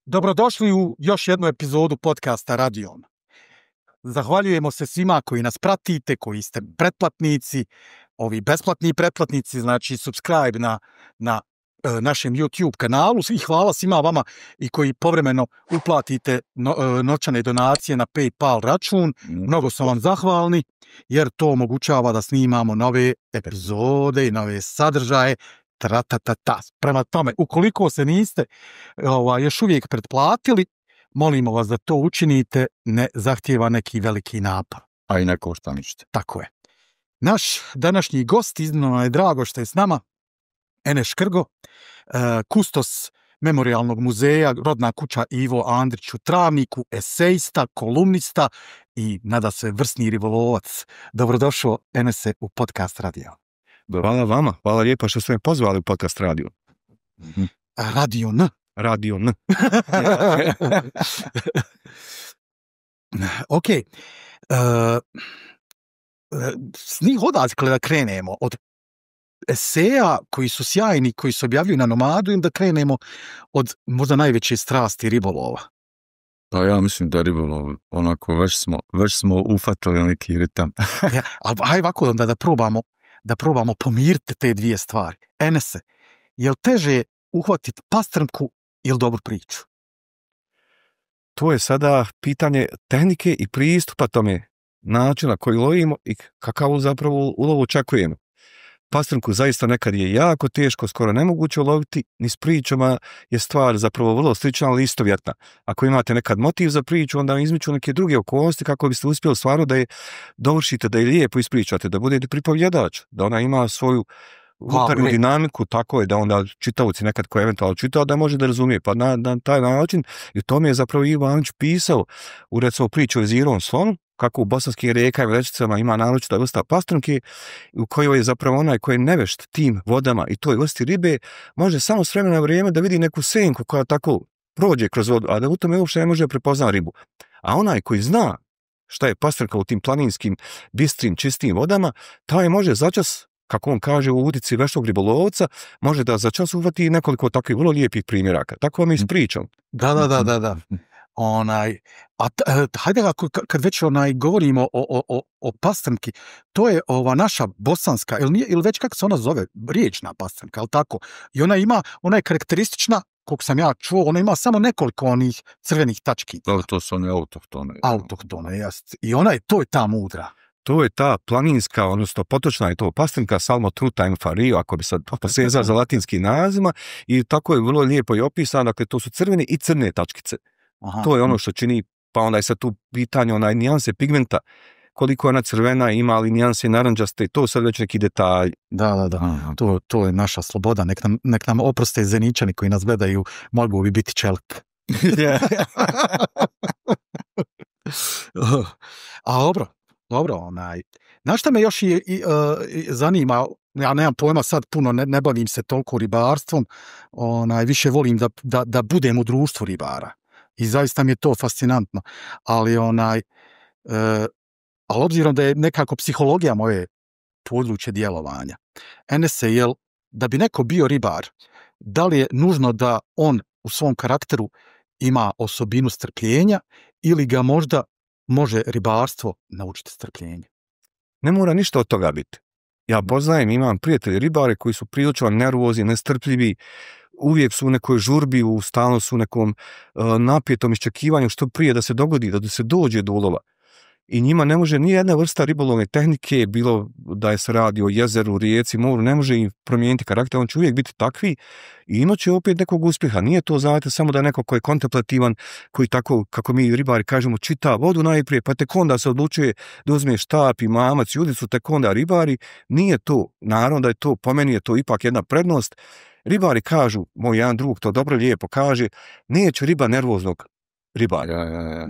Dobrodošli u još jednu epizodu podcasta Radion. Zahvaljujemo se svima koji nas pratite, koji ste pretplatnici, ovi besplatni pretplatnici, znači subscribe na našem YouTube kanalu i hvala svima vama i koji povremeno uplatite novčane donacije na PayPal račun. Mnogo smo vam zahvalni jer to omogućava da snimamo nove epizode i nove sadržaje. Prema tome, ukoliko se niste još uvijek pretplatili, molimo vas da to učinite, ne zahtijeva neki veliki napor. A i ne košta ništa. Tako je. Naš današnji gost, iznimno je drago što je s nama, Enes Škrgo, kustos Memorijalnog muzeja, rodna kuća Ivo Andrić u Travniku, esejista, kolumnista i nada se vrsni ribolovac. Dobrodošao, Enese, u podcast Radio. Hvala vama, hvala lijepa što ste me pozvali u podcast Radio. Radio N. Radio N. Ok. S njih odakle da krenemo? Od eseja koji su sjajni, koji se objavljuju na Nomadu, ili da krenemo od možda najveće strasti ribolova? Pa ja mislim da ribolov, onako, već smo ufatili neki ritam. Ja, ali hajde ovako da probamo pomiriti te dvije stvari. Enese, je li teže uhvatiti pastrnku ili dobru priču? To je sada pitanje tehnike i pristupa tome, načina koji lovimo i kakav zapravo ulov očekujemo. Pastrnku zaista nekad je jako teško, skoro nemoguće uloviti, ni s pričama je stvar zapravo vrlo slična, ali istovjetna. Ako imate nekad motiv za priču, onda izmiču neke druge okolnosti kako biste uspjeli stvarno da je dovršite, da je lijepo ispričate, da budete pripovjedač, da ona ima svoju unutarnju dinamiku, tako je da onda čitavci nekad koji eventualno čitao da može da razumije. Pa na taj način, i to mi je zapravo Ivo Andrić pisao u recimo priču o Zirovom slonu, kako u bosanskim rijekama i rečicama ima naročita vrsta pastrnke, u kojoj je zapravo onaj koji je nevešt tim vodama i toj vrsti ribe, može samo s vremena na vrijeme da vidi neku senku koja tako prođe kroz vodu, a da u tome uopšte ne može prepoznati ribu. A onaj koji zna šta je pastrnka u tim planinskim, bistrim, čistim vodama, taj može začas, kako on kaže u udici veštog ribolovca, može da začas uhvati nekoliko takvih vrlo lijepih primjeraka. Tako vam ispričam. Da. Hajde kad već govorimo o pastrnki, to je ova naša bosanska, ili već kako se ona zove, riječna pastrnka, ali tako? I ona je karakteristična, koliko sam ja čuo, ona ima samo nekoliko onih crvenih tački. To su one autohtone. Autohtone, jest. I to je ta mudra. To je ta planinska, odnosno potočna je to pastrnka Salmotruta infario, ako bi sad posezao za latinskim nazivima, i tako je vrlo lijepo i opisano, dakle to su crvene i crne tačkice. Aha. To je ono što čini, pa onda je sad tu pitanje nijanse pigmenta, koliko je ona crvena, ima li nijanse naranđaste, to sad već neki detalj. Da. To je naša sloboda, nek nam oproste Zeničani koji nas gledaju, mogu bi biti čelik. A dobro, znaš šta me još zanima, ja nemam pojma sad puno, ne bavim se toliko ribarstvom, više volim da budem u društvu ribara i zaista mi je to fascinantno, ali obzirom da je nekako psihologija moje područje djelovanja, Enese, jel da bi neko bio ribar, da li je nužno da on u svom karakteru ima osobinu strpljenja ili ga možda može ribarstvo naučiti strpljenje? Ne mora ništa od toga biti. Ja poznajem, imam prijatelje ribare koji su prilično nervozni, nestrpljivi, uvijek su u nekoj žurbi, stalno su u nekom napijetom iščekivanju što prije da se dogodi, da se dođe do ulova. I njima ne može ni jedna vrsta ribolovne tehnike, bilo da se radi o jezeru, rijeci, moru, ne može im promijeniti karakter, on će uvijek biti takvi i imat će opet nekog uspjeha. Nije to, znate, samo da je neko koji je kontemplativan, koji tako, kako mi ribari kažemo, čita vodu najprije, pa tek onda se odlučuje da uzme štap i mamac i udicu, tek onda ribari. Nije to. Naravno da je to, po meni je to ipak jedna prednost. Ribari kažu, moj jedan drug to dobro lijepo kaže, neće riba nervoznog ribara.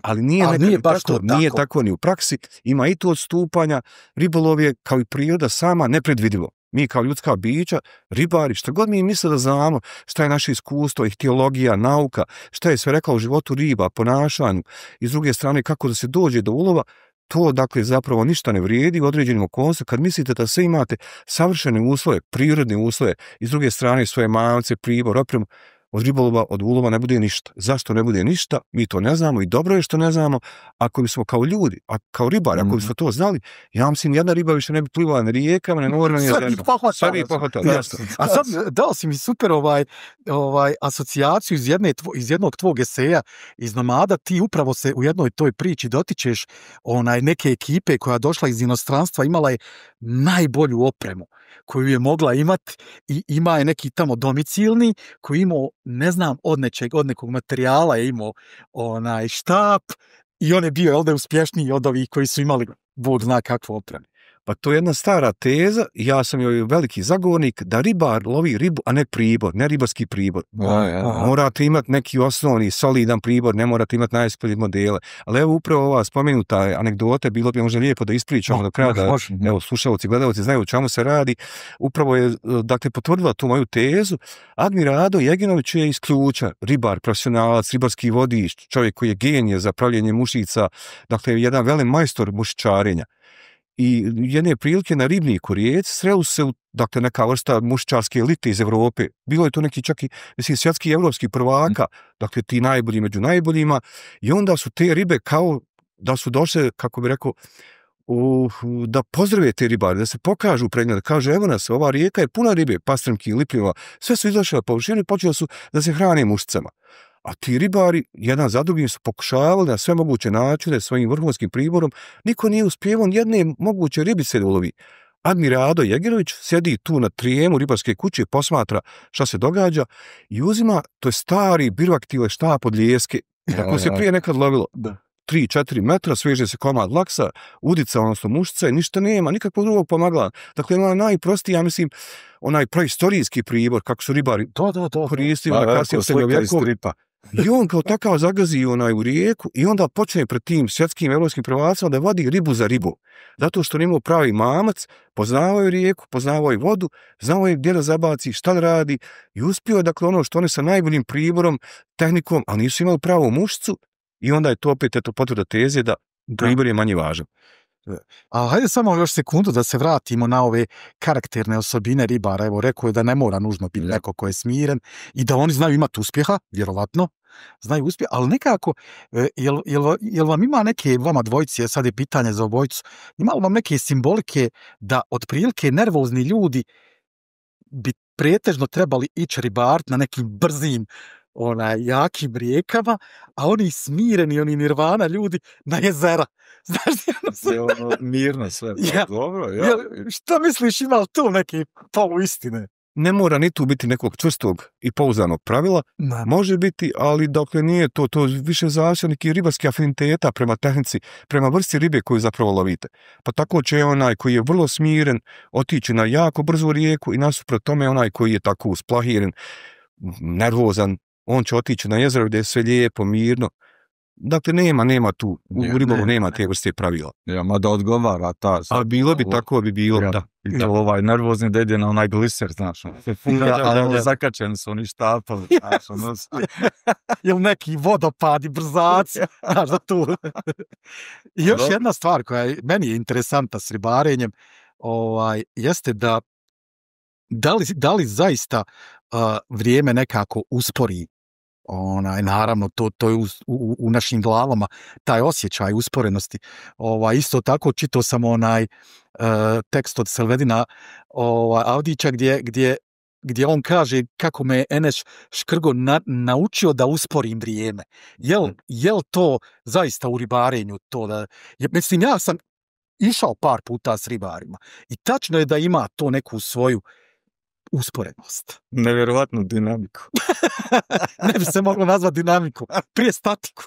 Ali nije baš to, nije tako ni u praksi. Ima i to odstupanja. Ribolov je, kao i priroda sama, nepredvidivo. Mi kao ljudska bića, ribari, što god mi misle da znamo, šta je naše iskustvo, ihtiologija, nauka, šta je sve rekla u životu riba, ponašanju, i s druge strane kako da se dođe do ulova, to dakle zapravo ništa ne vrijedi u određenim okolnostima kad mislite da sve imate savršene uslove, prirodne uslove i s druge strane svoje mamce, pribor, opremu, od ribolova, od ulova ne bude ništa. Zašto ne bude ništa? Mi to ne znamo i dobro je što ne znamo. Ako bismo kao ljudi, a kao ribari, ako bismo to znali, ja mislim jedna riba više ne bi plivala na rijekama, ne moramo ni jezerima. Sve bi pohvatali. A sad dao si mi super asocijaciju iz jednog tvog eseja iz Nomada, ti upravo se u jednoj toj priči dotičeš neke ekipe koja došla iz inostranstva, imala je najbolju opremu koju je mogla imati i ima je neki tamo domicilni koji imao, ne znam, od nekog materijala je imao štap i on je bio ovdje uspješniji od ovih koji su imali Bog zna kakvu opremu. Pa to je jedna stara teza, ja sam joj veliki zagovornik da ribar lovi ribu, a ne pribor, ne ribarski pribor. Morate imati neki osnovni, solidan pribor, ne morate imati najspoljnije modele. Ali evo upravo ova spomenuta anegdota, bilo bi možda lijepo da ispričamo do kraja, da evo, slušalci, gledalci znaju o čemu se radi. Upravo je, dakle, potvrdila tu moju tezu. Admirado Jeginović je iz Ključa, ribar, profesionalac, ribarski vodič, čovjek koji je genije za pravljenje mušica, dakle, jedan velen majstor mušičarenja. I jedne prilike na ribniku Rijeci sreli se dakle, neka vrsta mušičarske elite iz Evrope. Bilo je to neki čak i svjetski i evropski prvaka, dakle ti najbolji među najboljima, i onda su te ribe kao da su došle, kako bi rekao, da pozdrave te ribare, da se pokažu pred njima, da kaže evo nas, ova rijeka je puna ribe, pastrmki, lipljiva, sve su izašle na površinu i počeli su da se hrane mušicama. A ti ribari, jedan za drugim, su pokušavali na sve moguće načine svojim vrhunskim priborom, niko nije uspjevao jedne moguće ribice da ulovi. Admirado Jeginović sjedi tu na trijemu ribarske kuće, posmatra šta se događa i uzima, to je stari birvaktile štap od ljeske, tako se prije nekad lovilo. 3-4 metra, sveže se komad laksa, udica, odnosno mušica i ništa nema, nikakvog drugog pomagala. Dakle, onaj najprostiji, ja mislim, onaj prahistorijski pribor, kako su ribari koristili na kasnije u srednjovjeku. I on kao takav zagazi u rijeku i onda počne pred tim svjetskim evropskim prvacima da vodi ribu za ribu. Zato što on imao pravi mamac, poznavao je rijeku, poznavao je vodu, znao je gdje da zabaci, šta da radi i uspio je, dakle, ono što oni sa najboljim priborom, tehnikom, ali nisu imali pravu mušicu. I onda je to opet potvrda teze da pribor je manje važan. A hajde samo još sekundu da se vratimo na ove karakterne osobine ribara. Evo, rekao je da ne mora nužno biti neko ko je smiren i da oni znaju imati uspjeha, vjerovatno, znaju uspjeh, ali nekako, jel vam ima neke, vama dvojici, sad je pitanje za obojicu, ima li vam neke simbolike da otprilike nervozni ljudi bi pretežno trebali ići ribarit na nekim brzim jakim rijekama, a oni smireni, oni nirvana ljudi na jezera. Znaš, mirno sve. Dobro, ja. Šta misliš, ima li tu neke poluistine? Ne mora ni tu biti nekog čvrstog i pouzdanog pravila, može biti, ali dakle nije to više zavisi neki ribarski afiniteta prema tehnici, prema vrsti ribe koju zapravo lovite. Pa tako će onaj koji je vrlo smiren otići na jako brzu rijeku i nasuprot tome onaj koji je tako usplahiren, nervozan, on će otići na jezero gdje je sve lijepo, mirno. Dakle, nema tu, u ribolovu nema te vrste pravila. Ja, mada odgovara ta. Ali bilo bi tako, bi bilo, da. I to nervozni da ide na onaj gliser, znaš. Zakačeni su oni štapali, znaš. Ili neki vodopadi, brzaci, znaš da tu. I još jedna stvar koja meni je interesantna s ribarenjem, jeste da li zaista vrijeme nekako uspori, naravno to je u našim glavama taj osjećaj usporenosti. Isto tako čitao sam tekst od Selvedina Avdića gdje on kaže kako me Eneš Škrgo naučio da usporim vrijeme. Jel to zaista u ribarenju to da... Mislim, ja sam išao par puta s ribarima i tačno je da ima to neku svoju usporednost. Nevjerovatnu dinamiku. Ne bi se moglo nazvati dinamiku, prije statiku.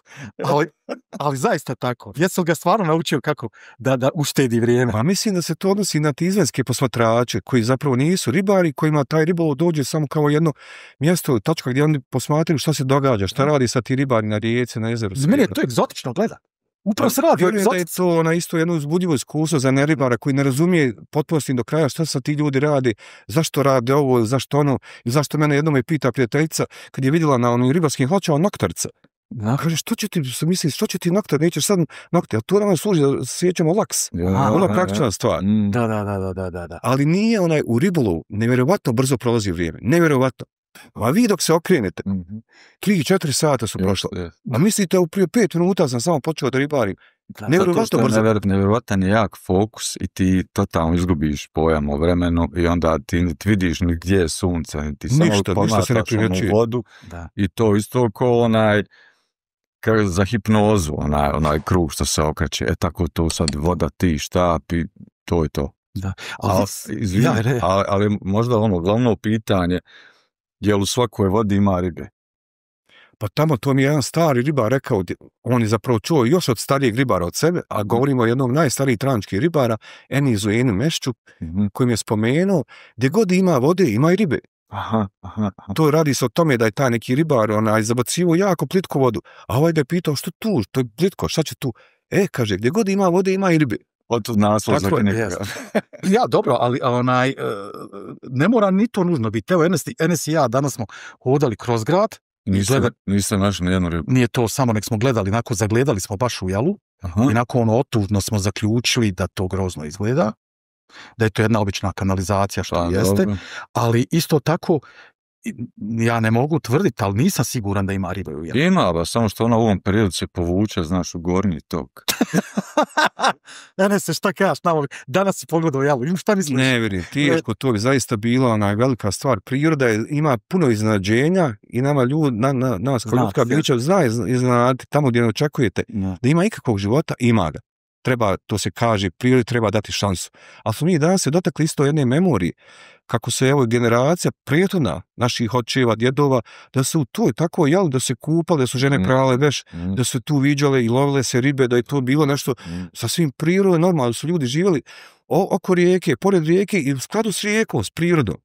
Ali zaista tako. Jesu ga stvarno naučio kako da uštedi vrijeme? Pa mislim da se to odnosi na te izvanjske posmatrače koji zapravo nisu ribari, kojima taj ribolov dođe samo kao jedno mjesto, tačka gdje oni posmatraju šta se događa, šta radi sa ti ribari na rijeci, na jezeru. Za mene je to egzotično gledat. Upravo se radi. Vjerujem da je to isto jedno uzbudljivo iskustvo za neribara koji ne razumije potpunosti do kraja šta sa ti ljudi rade, zašto rade ovo, zašto ono, i zašto mene jednom me pita prijateljica kad je vidjela na onim ribarskim hlačama noktarca. Da. Kaže, što će ti nokta, nećeš sad nokte, a to nama služi da sjećamo laks. Ono praktična stvar. Da. Ali nije u ribolovu, nevjerovatno brzo prolazi vrijeme, nevjerovatno. A vi dok se okrenete, 3-4 sata su prošla. A mislite, prije 5 minuta sam samo počeo da ribarim. Nevjerovatno brzo. Nevjerovatan je jak fokus i ti totalno izgubiš pojam o vremenu i onda ti niti vidiš ni gdje je sunce, ti ništa se ne primjećuje. Vodu i to isto ko za hipnozu, onaj krug što se okreće. Tako to sad voda, ti, štap i to je to. Da. Ali možda glavno pitanje, je li u svakoj vodi ima ribe? Pa tamo to mi je jedan stari ribar rekao, on je zapravo čuo još od starijeg ribara od sebe, a govorimo o jednom najstarijih trančkih ribara, Enizu Enu Mešću, kojim je spomenuo, gdje god ima vode, ima i ribe. Aha. To radi se o tome da je taj neki ribar zabacivo jako plitku vodu, a ovaj da je pitao što tu, to je plitko, šta će tu? Kaže, gdje god ima vode, ima i ribe. Od naslov za knjigu. Ja, dobro, ali ne mora ni to nužno biti. Evo, Enes i ja danas smo hodali kroz grad. Nisam našli nijednu ribu. Nije to samo, nek smo gledali, zagledali smo baš u jalu. I nakon otužno smo zaključili da to grozno izgleda. Da je to jedna obična kanalizacija što jeste. Dobro. Ali isto tako, ja ne mogu tvrditi, ali nisam siguran da ima ribe u jalu. Ima, samo što ona u ovom periodu se povuče, znaš, u gornji tok. Ne se šta kažeš, danas si pogledao jalu, šta misliš? Ne vjerujem, teško, to bi zaista bila velika stvar. Priroda ima puno iznenađenja i nama nas kao ljudska bića zna iznenaditi tamo gdje ne očekujete da ima ikakvog života, ima ga. To se kaže, prirodi treba dati šansu. Ali smo mi danas se dotakli isto jedne memorije, kako se generacija prethodna naših očeva, djedova, da su u toj tako jeli, da se kupali, da su žene prale veš, da su tu viđale i lovile se ribe, da je to bilo nešto sasvim prirodno, normalno su ljudi živjeli oko rijeke, pored rijeke i u skladu s rijekom, s prirodom.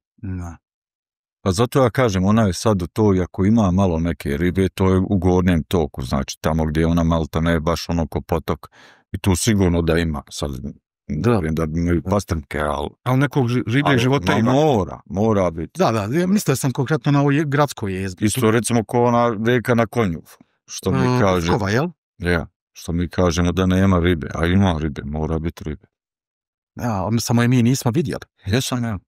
Pa zato ja kažem, ona je sad u toj, ako ima malo neke ribe, to je u gornjem toku, znači tamo gdje ona malta ne je baš ko potok i tu sigurno da ima sad. Da bi imaju pastrnke, ali nekog ribljeg života ima. Mora biti. Da, mislio sam konkretno na ovo gradsko jezgru. Isto recimo ko ona reka na Konju, što mi kaže. Kova, jel? Ja, što mi kažemo da nema ribe, a ima ribe, mora biti ribe. Ja, samo je mi nismo vidjeli. Jesam.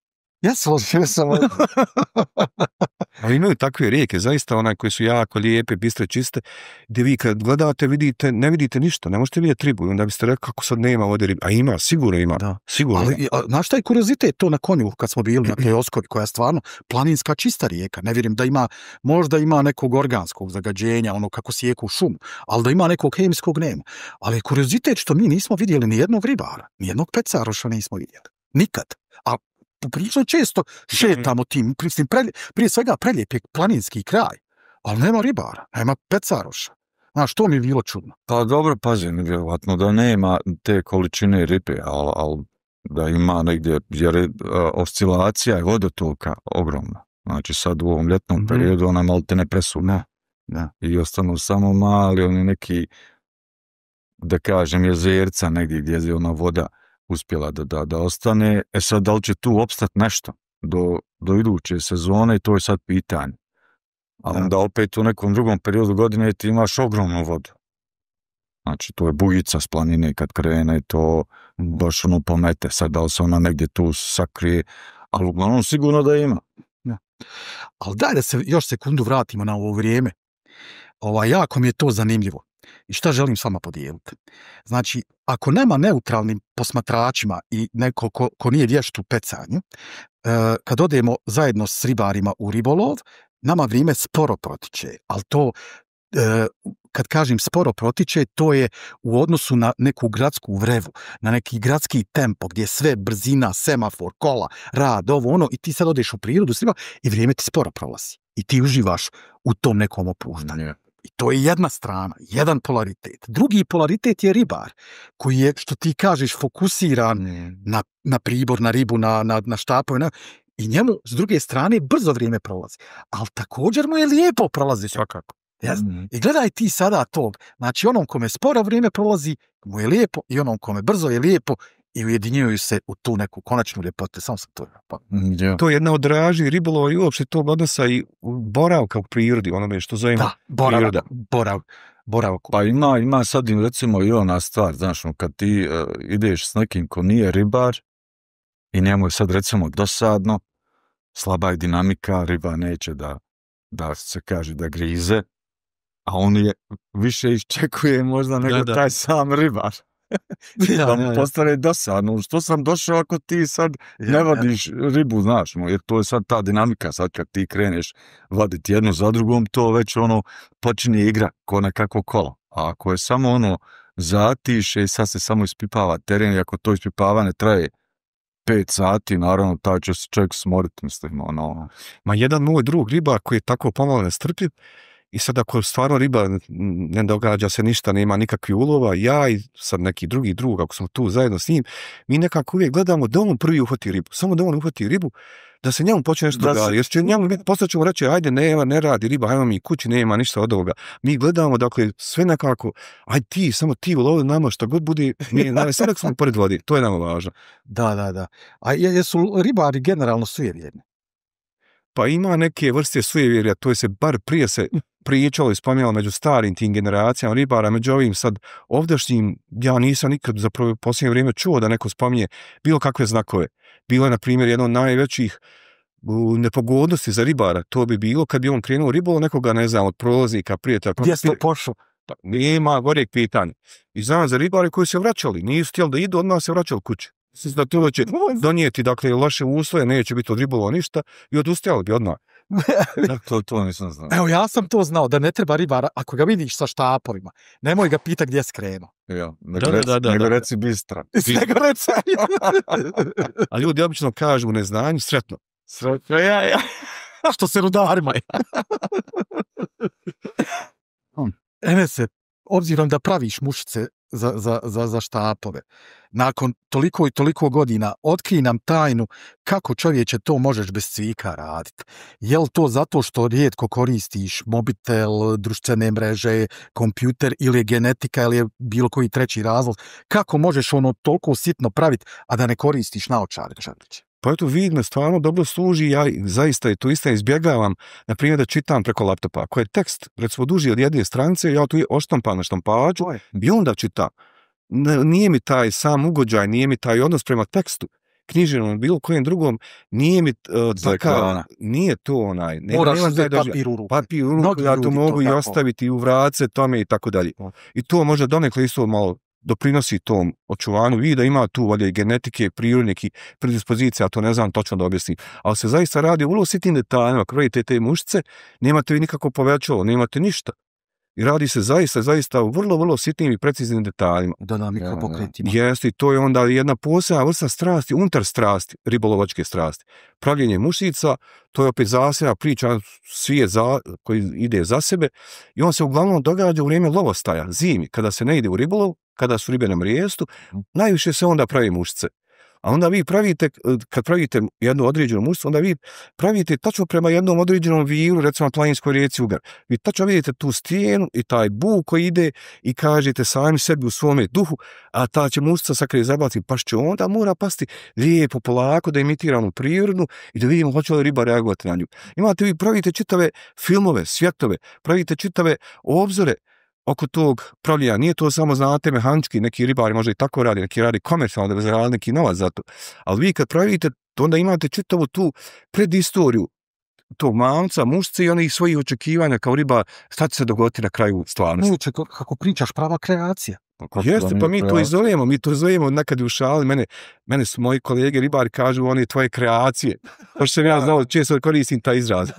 Ali imaju takve rijeke, zaista koje su jako lijepe, bistre, čiste, gdje vi kad gledate, ne vidite ništa, ne možete vidjeti ribu, onda biste rekli kako sad nema vode ribe, a ima, sigurno ima. Da. Ali, znaš šta je kuriozitet to na Konju, kad smo bili na toj Oskovi, koja je stvarno planinska čista rijeka, ne vjerujem da možda ima nekog organskog zagađenja, kako sijeku šumu, ali da ima nekog hemijskog nema. Ali kuriozitet što mi nismo vidjeli ni jednog ribara, ni jednog pecaroša nismo vidjeli. Nikad. A prilično često šetamo tim, prije svega prelijep je planinski kraj, ali nema ribara, nema pecaroša. Znaš, to mi je bilo čudno. Pa dobro, pazi, nevjerovatno da nema te količine ribe, ali da ima negdje, jer oscilacija je vodotoka ogromna. Znači sad u ovom ljetnom periodu ona malo te ne presune. I ostanu samo mali, oni neki, da kažem, jezerca negdje gdje je ona voda uspjela da ostane. Sad, da li će tu opstati nešto do iduće sezone, to je sad pitanje. A onda opet u nekom drugom periodu godine ti imaš ogromnu vodu. Znači, to je bujica s planine kad krene, to baš pomete. Sad, da li se ona negdje tu sakrije, ali uglavnom sigurno da ima. Ja. Ali daj da se još sekundu vratimo na ovo vrijeme. Jako mi je to zanimljivo. I šta želim s vama podijeliti? Znači, ako nema neutralnim posmatračima i neko ko nije vješt u pecanju, kad odemo zajedno s ribarima u ribolov, nama vrijeme sporo protiče, ali to, kad kažem sporo protiče, to je u odnosu na neku gradsku vrevu, na neki gradski tempo, gdje je sve brzina, semafor, kola, rad, i ti sad odeš u prirodu s riba i vrijeme ti sporo prolazi. I ti uživaš u tom nekom opuštanju. I to je jedna strana, jedan polaritet. Drugi polaritet je ribar, koji je, što ti kažeš, fokusiran na pribor, na ribu, na štapove, i njemu, s druge strane, brzo vrijeme prolazi. Ali također mu je lijepo prolazi. Svakako. I gledaj ti sada tog. Znači, onom kome sporo vrijeme prolazi, mu je lijepo, i onom kome brzo je lijepo, i ujedinjuju se u tu neku konačnu ljepotu. Samo sam to. To je jedna od draži ribolova i uopšte tog odnosa i boravka u prirodi, onome što zovemo priroda. Boravak. Pa ima sad recimo i ona stvar, znaš, kad ti ideš s nekim ko nije ribar i njemu je sad recimo dosadno, slaba je dinamika, riba neće da se kaže da grize, a on je više iščekuje možda nego taj sam ribar. Da mu postane dosadno. Što sam došao ako ti sad ne vadiš ribu, znaš, jer to je sad ta dinamika, sad kad ti kreneš vaditi jednu za drugom, to već počinje igra ko nekako kolo. A ako je samo zatiše i sad se samo ispipava teren i ako to ispipavanje traje 5 sati, naravno, taj će se čovjek smoriti, mislim, Ma jedan moj drug ribar koji je tako pomalo nestrpljiv i sad ako stvarno riba ne događa se ništa, nema nikakvih ulova, ja i sad neki drugi drug, ako smo tu zajedno s njim, mi nekako uvijek gledamo da on prvi uhvati ribu, samo da on uhvati ribu, da se njemu počne nešto događati, jer će njemu posle ćemo reći, ajde, ne radi riba, ajmo mi kući, nema ništa od ovoga. Mi gledamo, dakle, sve nekako, ajde samo ti ulovi nama što god bude, sve nek smo pored vodi, to je nama važno. Da. A jesu ribari generalno sujevjerni? Pa ima neke vrste sujevjerja, to je se bar prije se pričalo i spominjalo među starim tim generacijama ribara, među ovim sad ovdašnjim, ja nisam nikad za posljednje vrijeme čuo da neko spominje bilo kakve znakove. Bilo je, na primjer, jedno od najvećih nepogodnosti za ribara, to bi bilo kad bi on krenuo ribolov nekoga, ne znam, od prolaznika, prijatelja. Gdje ste pošao? Nema goreg pitanja. I znam za ribare koji se vraćali, nisu htjeli da idu, odmah se vraćali kući. Da to će donijeti, dakle, loše uslove, neće biti od ribolova ništa i odustajali bi odmah. To nisam znao. Evo, ja sam to znao, da ne treba ribara, ako ga vidiš sa štapovima, nemoj ga pita gdje je skrenuo. Nego reci bistra. Nego reci. A ljudi obično kažu u neznanju sretno. Sretno, ja. Što se rudarima. Enese, obzirom da praviš mušice za štapove, nakon toliko i toliko godina, otkrij nam tajnu kako, čovječe, to možeš bez cvika raditi. Je li to zato što rijetko koristiš mobitel, društvene mreže, kompjuter, ili je genetika, ili je bilo koji treći razlog? Kako možeš toliko sitno praviti, a da ne koristiš naočare, čovječe? Pa eto, vidno, stvarno dobro služi, ja zaista to isto izbjegavam, na primjer da čitam preko laptopa. Ako je tekst, recimo, duži od jedne stranice, ja tu oštampam na štampaču i onda čitam. Nije mi taj sam ugođaj, nije mi taj odnos prema tekstu, književnom, bilo kojem drugom, nije mi takav, nije to onaj. Moraš uzeti papir u ruku. Papir u ruku, ja to mogu i ostaviti u vrace, tome i tako dalje. I to možda donekle isto malo doprinosi tom očuvanju, vidi da ima tu valjda i genetike, prirodnih i predispozicija, to ne znam točno da objasnim, ali se zaista radi u vrlo sitnim detaljima, ako radite te mušice, nemate vi nikako povećalo, nemate ništa. I radi se zaista u vrlo sitnim i preciznim detaljima. Dinamika pokretima. Jeste, i to je onda jedna posebna vrsta strasti, unutar strasti, ribolovačke strasti. Pravljenje mušica, to je opet zasebna priča, svijet koji ide za sebe i on se uglavnom događa u vrijeme lovostaja, zimi, kada se ne ide u ribolov, kada su ribe na mrijestu, najviše se onda pravi mušice. A onda vi pravite, kad pravite jednu određenu mušicu, onda vi pravite tačno prema jednom određenom viru, recimo na planinskoj rijeci Ugar. Vi tačno vidite tu stijenu i taj buk koji ide i kažete sami sebi u svome duhu, a ta će mušica sakrije zabaci, pa će onda mora pasti lijepo, polako, da imitira onu prirodnu i da vidimo hoće li riba reagovati na nju. Imate, vi pravite čitave filmove, svjetove, pravite čitave obzore oko tog pravljenja. Nije to samo, znate, mehanički, neki ribari možda i tako radi, neki radi komercijalno da bi zaradili neki novac za to. Ali vi kad pravite, onda imate čitavu tu predistoriju tog mamca, mušce i onih svojih očekivanja kao riba, šta će se dogoditi na kraju stvarnosti. Kako pričaš, prava kreacija. Jeste, pa mi to zovemo nekad u šali, mene su moji kolege ribari kažu, one tvoje kreacije, pa što sam ja znao, često koristim taj izraz.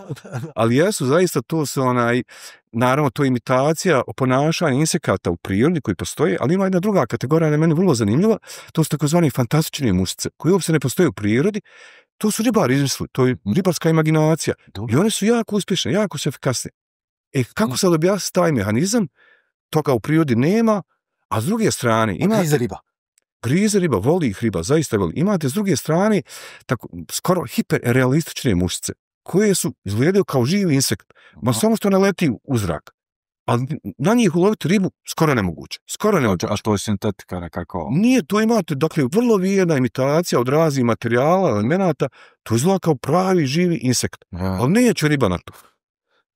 Ali jesu, zaista to su naravno to je imitacija ponašanja insekata u prirodi koji postoje, ali ima jedna druga kategorija, na meni vrlo zanimljiva, to su takozvani fantastične mušice, koje uopšte ne postoje u prirodi, to su ribari izmislili, to je ribarska imaginacija i one su jako uspješne, jako su efikasne. Kako sad objasniti taj mehanizam, toga u prirodi nema, a s druge strane grize riba, voli ih riba, zaista voli. Imate s druge strane tako, skoro hiperrealistične mušice koje su izgledaju kao živi insekt, ma samo što ne leti u zrak. ali na njih uloviti ribu skoro nemoguće. A to je sintetika nekako? Nije, to imate, dakle, vrlo vrijedna imitacija od raznih materijala, elemenata, to izgleda kao pravi živi insekt. Ali neće riba na to.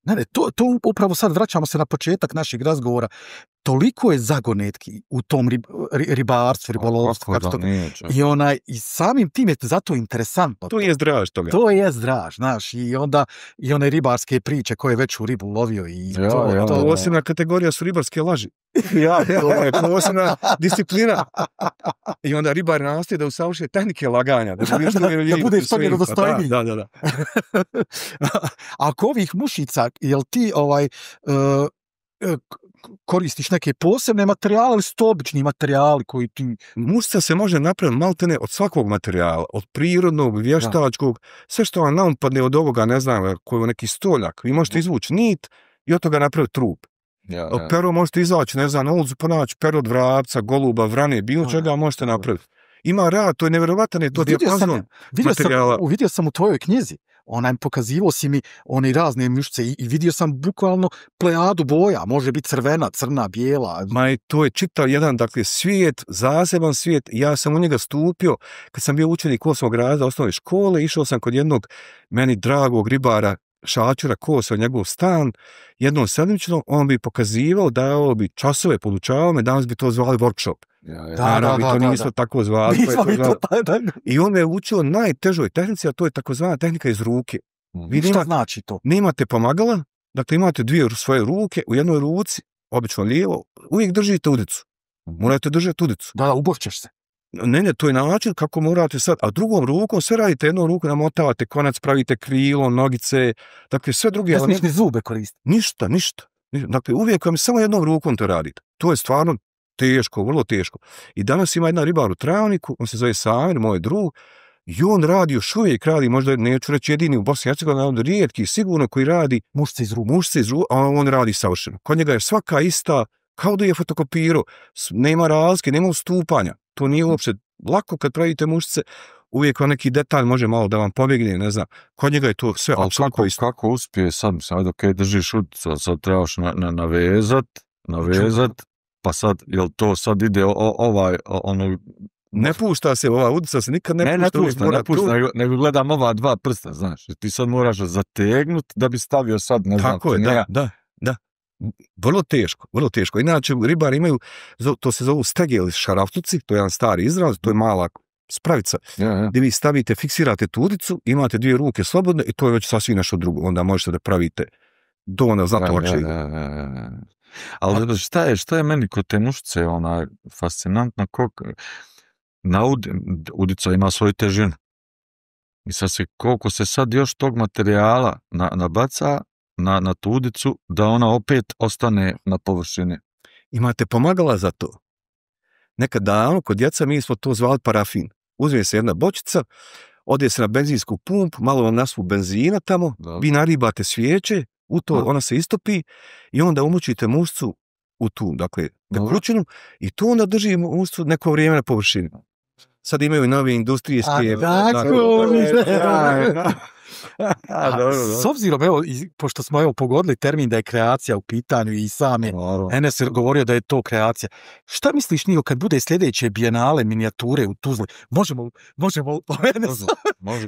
Ne, to upravo sad vraćamo se na početak našeg razgovora. Toliko je zagonetki u tom ribarstvu, ribolovstvu. I samim tim je zato interesantno. To je draž toga. To je draž, znaš, i one ribarske priče koje je već u ribu lovio. To posebna kategorija su ribarske laži. To je posebna disciplina. I onda ribari nastoje da usavrše tehnike laganja. Da budeš što vjerodostojniji. Da. A oko ovih mušica, jel ti koristiš neke posebne materijale ili su to obični materijali koji ti... Mušica se može napraviti maltene od svakog materijala, od prirodnog, vještačkog, sve što vam naumpadne od ovoga, ne znam, koji je neki stoljak. Vi možete izvući nit i od toga napraviti trup. Pero možete izaći, ne znam, na ulicu ponaći pero od vrapca, goluba, vrane, bilo čega možete napraviti. Ima rad, to je nevjerovatan, je to dijapazon materijala. Vidio sam u tvojoj knjizi, pokazivao si mi one razne mušice i vidio sam bukvalno plejadu boja, može biti crvena, crna, bijela. To je čitav jedan, dakle, svijet, zaseban svijet. Ja sam u njega stupio, kad sam bio učenik 8. razreda osnovne škole, išao sam kod jednog meni dragog ribara, Šačura Kosa, njegov stan, jednom sedmično, on bi pokazivao, dao bi časove, podučavao me, danas bi to zvali workshop. To nismo tako zvali. I on me učio najtežoj tehnici, a to je takozvana tehnika iz ruke. Šta znači to? Nemate pomagala, dakle imate dvije svoje ruke, u jednoj ruci, obično lijevo, uvijek držite udicu. Morate držati udicu. Da, ubošćeš se. Ne, to je način kako morate sad, a drugom rukom sve radite, jednom rukom namotavate konac, pravite krilo, nogice, dakle sve druge... Ne smiješ ni zube koristiti. Ništa. Dakle, uvijek vam samo jednom rukom to radite. To je stvarno teško, vrlo teško. I danas ima jedan ribar u Travniku, on se zove Samir, moj drug, i on radi, još uvijek radi, možda neću reći jedini u Bosni i Hercegovini, on rijetki, sigurno koji radi mušice iz ruke, a on radi savršeno. Kod njega je svaka ista, kao da je fotokopirao, nema razlike, nema ustupanja. To nije uopće lako kad pravite mušice, uvijek vam neki detalj može malo da vam pobjegne, ne znam. Kod njega je to sve apsolutno isto. Kako uspije sad dok držiš udicu, sad trebaš navezat, pa sad, jel to sad ide Ne pušta se ova udica, se nikad ne pušta. Nego gledam ova dva prsta, znaš. Ti sad moraš zategnut da bi stavio sad, ne znam. Tako je, da. Vrlo teško. Inače, ribari imaju, to se zovu stegeli šaraftuci, to je jedan stari izraz, to je mala spravica, gdje vi stavite, fiksirate tu udicu, imate dvije ruke slobodne i to je već sasvim nešto drugo. Onda možete da pravite dovoljno zatoče. Ali šta je meni kod te mušice fascinantno, udica ima svoju težinu. I sad koliko se sad još tog materijala nabaca na tu udicu, da ona opet ostane na površini. Imate pomagala za to. Nekad davno, kod djeca, mi smo to zvali parafin. Uzme se jedna bočica, ode se na benzinsku pumpu, malo vam naspu benzina tamo, vi naribate svijeće, u to ona se istopi i onda umučite mušcu u tu, dakle, tekućinu i to onda drži mušcu neko vrijeme na površini. Sad imaju nove industrijske... S obzirom, pošto smo pogodili termin da je kreacija u pitanju i sam je Enes govorio da je to kreacija. Šta misliš, Nio, kad bude sljedeće bijenale minijature u Tuzli? Možemo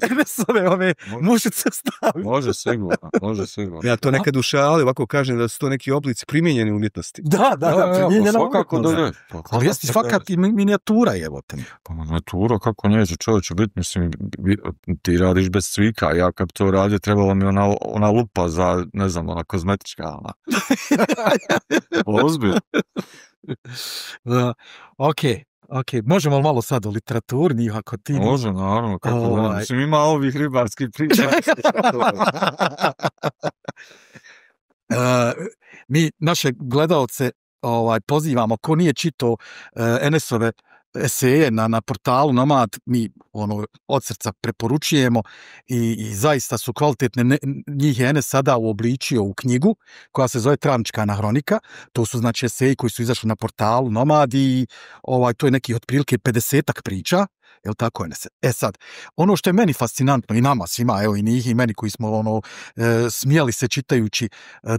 Enesove ove mušice staviti. Može sigurno. Ja to nekad u šali ovako kažem da su to neki oblici primijenjeni umjetnosti. Da, primijenjena umjetnost. Ali jeste fakat i minijatura, evo te. Pa minijatura, kako neće čovječe biti, mislim, ti radiš bez cvika, ja kad to radio, trebalo mi ona lupa za, ne znam, ona kozmetička. Ozbiljno. Ok, možemo li malo sad o literaturi, ako ti... Može, naravno, kako mislim, ima ovih ribarskih priča. Mi naše gledalce pozivamo, ko nije čitao Enesove eseje na portalu Nomad, mi od srca preporučujemo i zaista su kvalitetne. Njih je Enes sada uobličio u knjigu koja se zove Travnička anahronika. To su znači eseji koji su izašli na portalu Nomad i to je nekih otprilike 50-ak priča Jel tako, Enese? E sad, ono što je meni fascinantno i nama svima, evo i njih i meni koji smo smijali se čitajući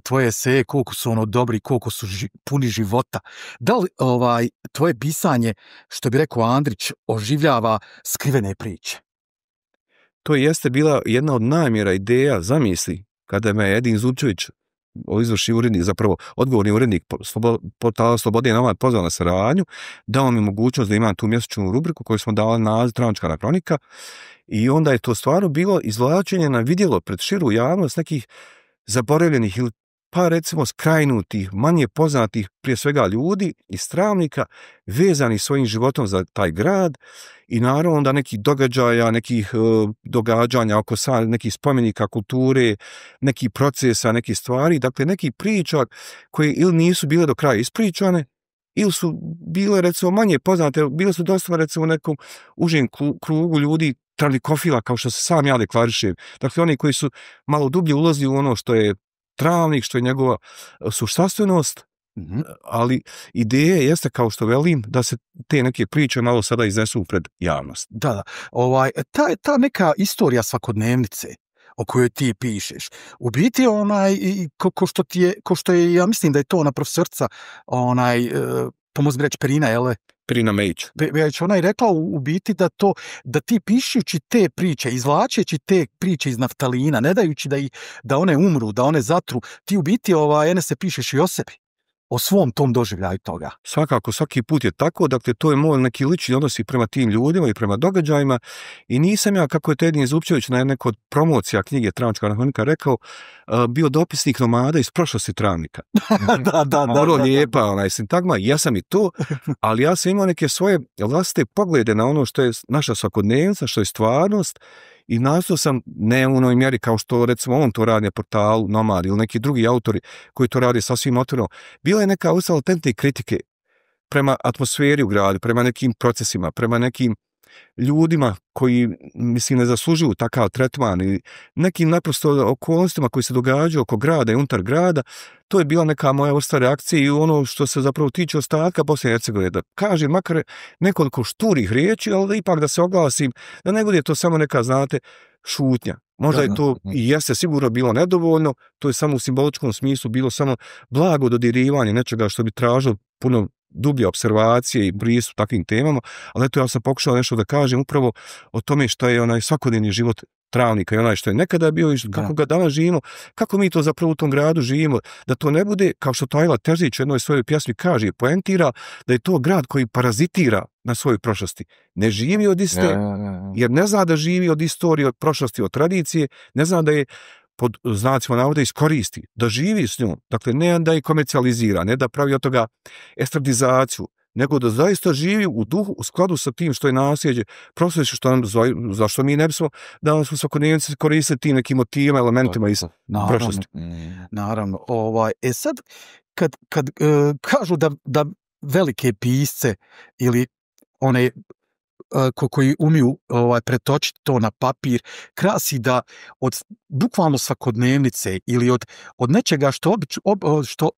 tvoje eseje, koliko su dobri, koliko su puni života. Da li tvoje pisanje, što bi rekao Andrić, oživljava skrivene priče? To jeste bila jedna od namjera, ideja, zamisli, kada me Edin Zupčević, izvršni urednik, zapravo odgovorni urednik portala Slobode i Nomad pozvao na saradnju, dao mi mogućnost da imam tu mjesečnu rubriku koju smo dali naziv Travnička kronika i onda je to stvarno bilo izvlačenje na vidjelo pred širu javnost nekih zaboravljenih ili pa recimo skrajnutih, manje poznatih prije svega ljudi iz Travnika vezani svojim životom za taj grad i naravno onda nekih događaja, nekih događanja oko nekih spomenika kulture, nekih procesa, nekih stvari, dakle nekih priča koje ili nisu bile do kraja ispričane ili su bile recimo manje poznate, bile su dosta recimo u nekom užem krugu ljudi travnikofila kao što se sam ja deklarišem. Dakle oni koji su malo dublje ulazili u ono što je Travnik, što je njegova suštanstvenost, ali ideja jeste, kao što velim, da se te neke priče malo sada iznesu pred javnost. Da. Ta neka istorija svakodnevnice o kojoj ti pišeš, u biti ko što je, ja mislim da je to ona profesorca, pomozi mi reći Perina, jel? Perina Mejić. Ona je rekla u biti da ti pišući te priče, izvlačeći te priče iz naftalina, ne dajući da one umru, da one zatru, ti u biti Enese pišeš i o sebi, o svom tom doživljaju toga. Svakako, svaki put je tako, dakle to je moj neki lični odnos i prema tim ljudima i prema događajima i nisam ja, kako je Edin Zupčević na nekoj od promocija knjige Travnička kronika rekao, bio dopisnik nomada iz prošlosti Travnika. Da. Vrlo lijepa sintagma, ja sam i to, ali ja sam imao neke svoje vlastite poglede na ono što je naša svakodnevnica, što je stvarnost i nastao sam ne u onoj mjeri kao što recimo on to radi na portalu Nomad ili neki drugi autori koji to radi sasvim otvoreno. Bila je neka vrsta autentne kritike prema atmosferi u gradu, prema nekim procesima, prema nekim ljudima koji, mislim, ne zaslužuju takav tretman i nekim naprosto okolnostima koji se događaju oko grada i unutar grada. To je bila neka moja vrsta reakcije i ono što se zapravo tiče ostatka Bosne i Hercegovine, da kažem makar nekoliko šturih riječi, ali da ipak da se oglasim, da ne bude to samo neka, znate, šutnja. Možda je to i jeste sigurno bilo nedovoljno, to je samo u simboličkom smislu bilo samo blago dodirivanje nečega što bi tražilo puno dublje observacije i pristup takvim temama, ali eto ja sam pokušao nešto da kažem upravo o tome što je onaj svakodnevni život Travnika i onaj što je nekada bio i kako ga danas živimo, kako mi to zapravo u tom gradu živimo, da to ne bude, kao što Tajla Terzić u jednoj svojoj pjesmi kaže, poentira da je to grad koji parazitira na svojoj prošlosti. Ne živi od iste, jer ne zna da živi od istorije, od prošlosti, od tradicije, ne zna da je pod znacima navoda iskoristi, da živi s njom, dakle ne da je komercijalizira, ne da pravi od toga estradizaciju, nego da zaista živi u duhu, u skladu sa tim što je nasljeđe, prosto što nam, zašto mi ne bismo danas u svakodnevnici koristiti tim nekim motivima, elementima iz prošlosti. Naravno. Sad, kad kažu da velike pisce ili one koji umiju pretočiti to na papir, krasi da od bukvalno svakodnevnice ili od nečega što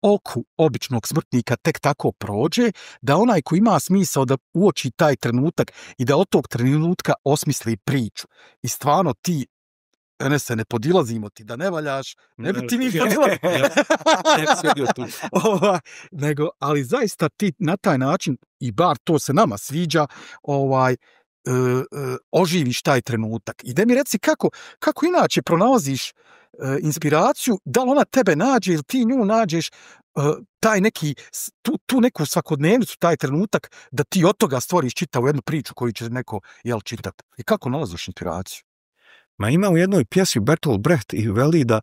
oku običnog smrtnika tek tako prođe, da onaj ko ima smisao da uoči taj trenutak i da od tog trenutka osmisli priču. I stvarno ti, Enese, ne podilazimo ti da ne valjaš, ne bi ti mi nego, ali zaista ti na taj način, i bar to se nama sviđa, oživiš taj trenutak. I da mi reci kako inače pronalaziš inspiraciju, da li ona tebe nađe ili ti nju nađeš, taj neki, tu neku svakodnevnicu, taj trenutak, da ti od toga stvoriš čitavu jednu priču koju će neko čitati. I kako nalaziš inspiraciju? Ma ima u jednoj pjesmi Bertolt Brecht i veli da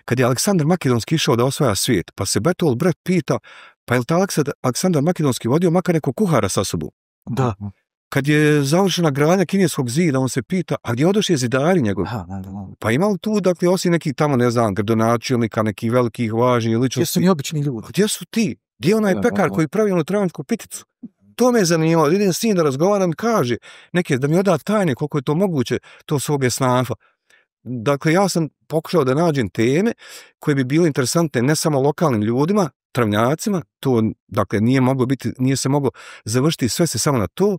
kad je Aleksandar Makedonski išao da osvaja svijet, pa se Bertolt Brecht pita, pa je li Aleksandar Makedonski vodio makar neko kuhara sa sobom? Da. Kad je završena gradnja Kineskog zida, on se pita, a gdje odoše zidari njegovi? Pa ima li tu, dakle, osim nekih tamo, ne znam, gradonačelnika, nekih velikih važnih ličnosti? Gdje su i obični ljudi? Gdje su ti? Gdje je onaj pekar koji pravi onu travničku piticu? To me je zanimalo, idem s njim da razgovaram i kaže da mi oda tajne koliko je to moguće, to svoga snafa. Dakle, ja sam pokušao da nađem teme koje bi bile interesantne ne samo lokalnim ljudima, travnjacima, to dakle nije se moglo završiti sve se samo na to,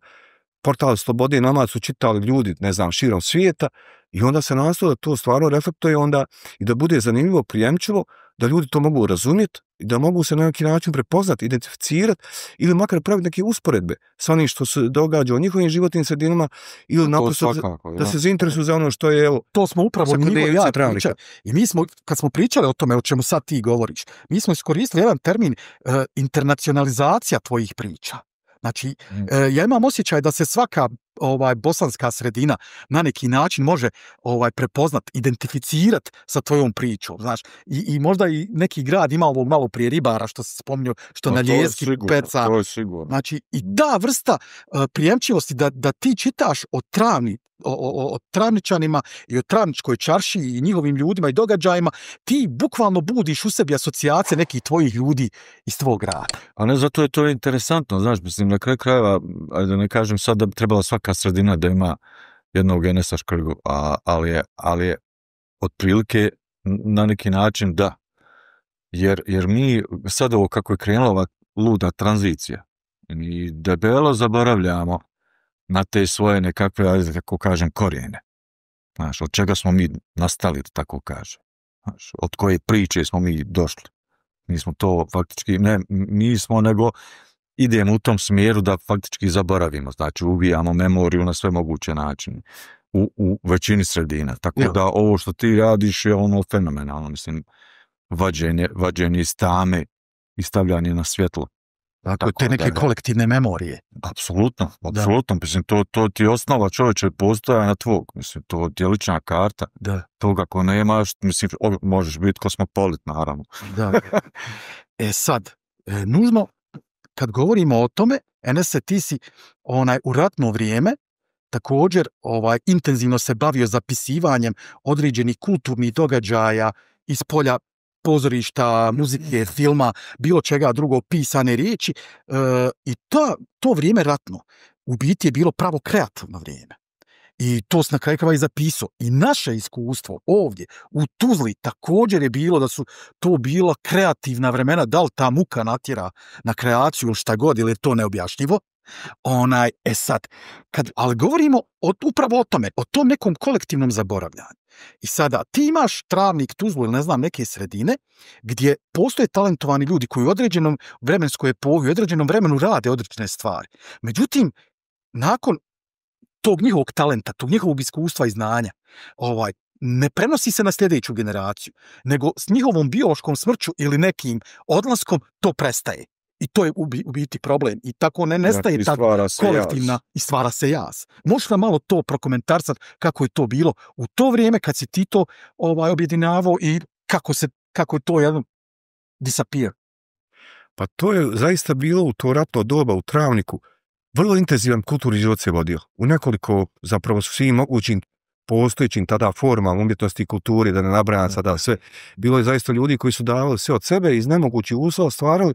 portal Slobode i Nomad su čitali ljudi, ne znam, širom svijeta i onda se nastoji da to stvarno reflektuje onda i da bude zanimljivo, prijemčivo, da ljudi to mogu razumjeti i da mogu se na neki način prepoznati, identificirati ili makar praviti neke usporedbe sa onim što se događa u njihovim životnim sredinama ili naprosto da se zainteresuju za ono što je, evo, to smo upravo pričali. I mi smo, kad smo pričali o tome o čemu sad ti govoriš, mi smo iskoristili jedan termin internacionalizacija tvojih priča. Znači, ja imam osjećaj da se svaka bosanska sredina na neki način može prepoznat, identificirati sa tvojom pričom, znaš, i možda i neki grad ima ovog malo prije Ribara što se spominju, što na Ljeski peca. To je sigurno. Znači, i ta vrsta prijemčivosti da ti čitaš o Travni, o Travničanima i o Travničkoj čaršiji i njihovim ljudima i događajima, ti bukvalno budiš u sebi asocijacije nekih tvojih ljudi iz tvog grada. A ne, zato je to interesantno, znaš, mislim, na kraju krajeva, da ne kažem sad da bi trebala svaka sredina da ima jednog Enesa Škrgu, ali je otprilike na neki način da. Jer mi sad ovo kako je krenula ova luda tranzicija, mi debelo zaboravljamo na te svoje nekakve, kako kažem, korijene. Znaš, od čega smo mi nastali, da tako kažem. Znaš, od koje priče smo mi došli. Mi smo to faktički, ne mi smo, nego idemo u tom smjeru da faktički zaboravimo. Znači, ubijamo memoriju na sve moguće načine. U većini sredina. Tako da ovo što ti radiš je ono fenomenalno, mislim, vađenje iz tame i stavljanje na svjetlo. Dakle, te neke kolektivne memorije. Apsolutno. Mislim, to ti je osnova čovječe postojanja tvog. Mislim, to je lična karta. Da. Toga ako nemaš, mislim, možeš biti kosmopolit, naravno. Da. Sad, nužno, kad govorimo o tome, Enese, ti si u ratno vrijeme također intenzivno se bavio zapisivanjem određenih kulturnih događaja iz polja pozorišta, muzike, filma, bilo čega drugo, pisane riječi, i to vrijeme ratno u biti je bilo pravo kreativno vrijeme. I to se na kraju krajeva i zapisao. I naše iskustvo ovdje u Tuzli također je bilo da su to bila kreativna vremena, da li ta muka natjera na kreaciju ili šta god, ili je to neobjašnjivo. Sad, ali govorimo upravo o tome, o tom nekom kolektivnom zaboravljanju. I sada, ti imaš Travnik, Tuzlu ili ne znam neke sredine gdje postoje talentovani ljudi koji u određenom vremenskoj epohi, u određenom vremenu rade određene stvari. Međutim, nakon tog njihovog talenta, tog njihovog iskustva i znanja, ne prenosi se na sljedeću generaciju, nego s njihovom biološkom smrću ili nekim odlaskom to prestaje. I to je u biti problem. I tako ne nestaje ta kolektivna i stvara se jaz. Možeš nam malo to prokomentarsati kako je to bilo u to vrijeme kad si ti to objedinjavao i kako je to jedno disappear? Pa to je zaista bilo u to ratno doba u Travniku. Vrlo intenzivan kulturni život se vodio. U nekoliko, zapravo svim mogućim postojećim tada formama umjetnosti i kulturi, da ne nabrajam sada sve. Bilo je zaista ljudi koji su davali sve od sebe iz nemogućih uslova, stvarali,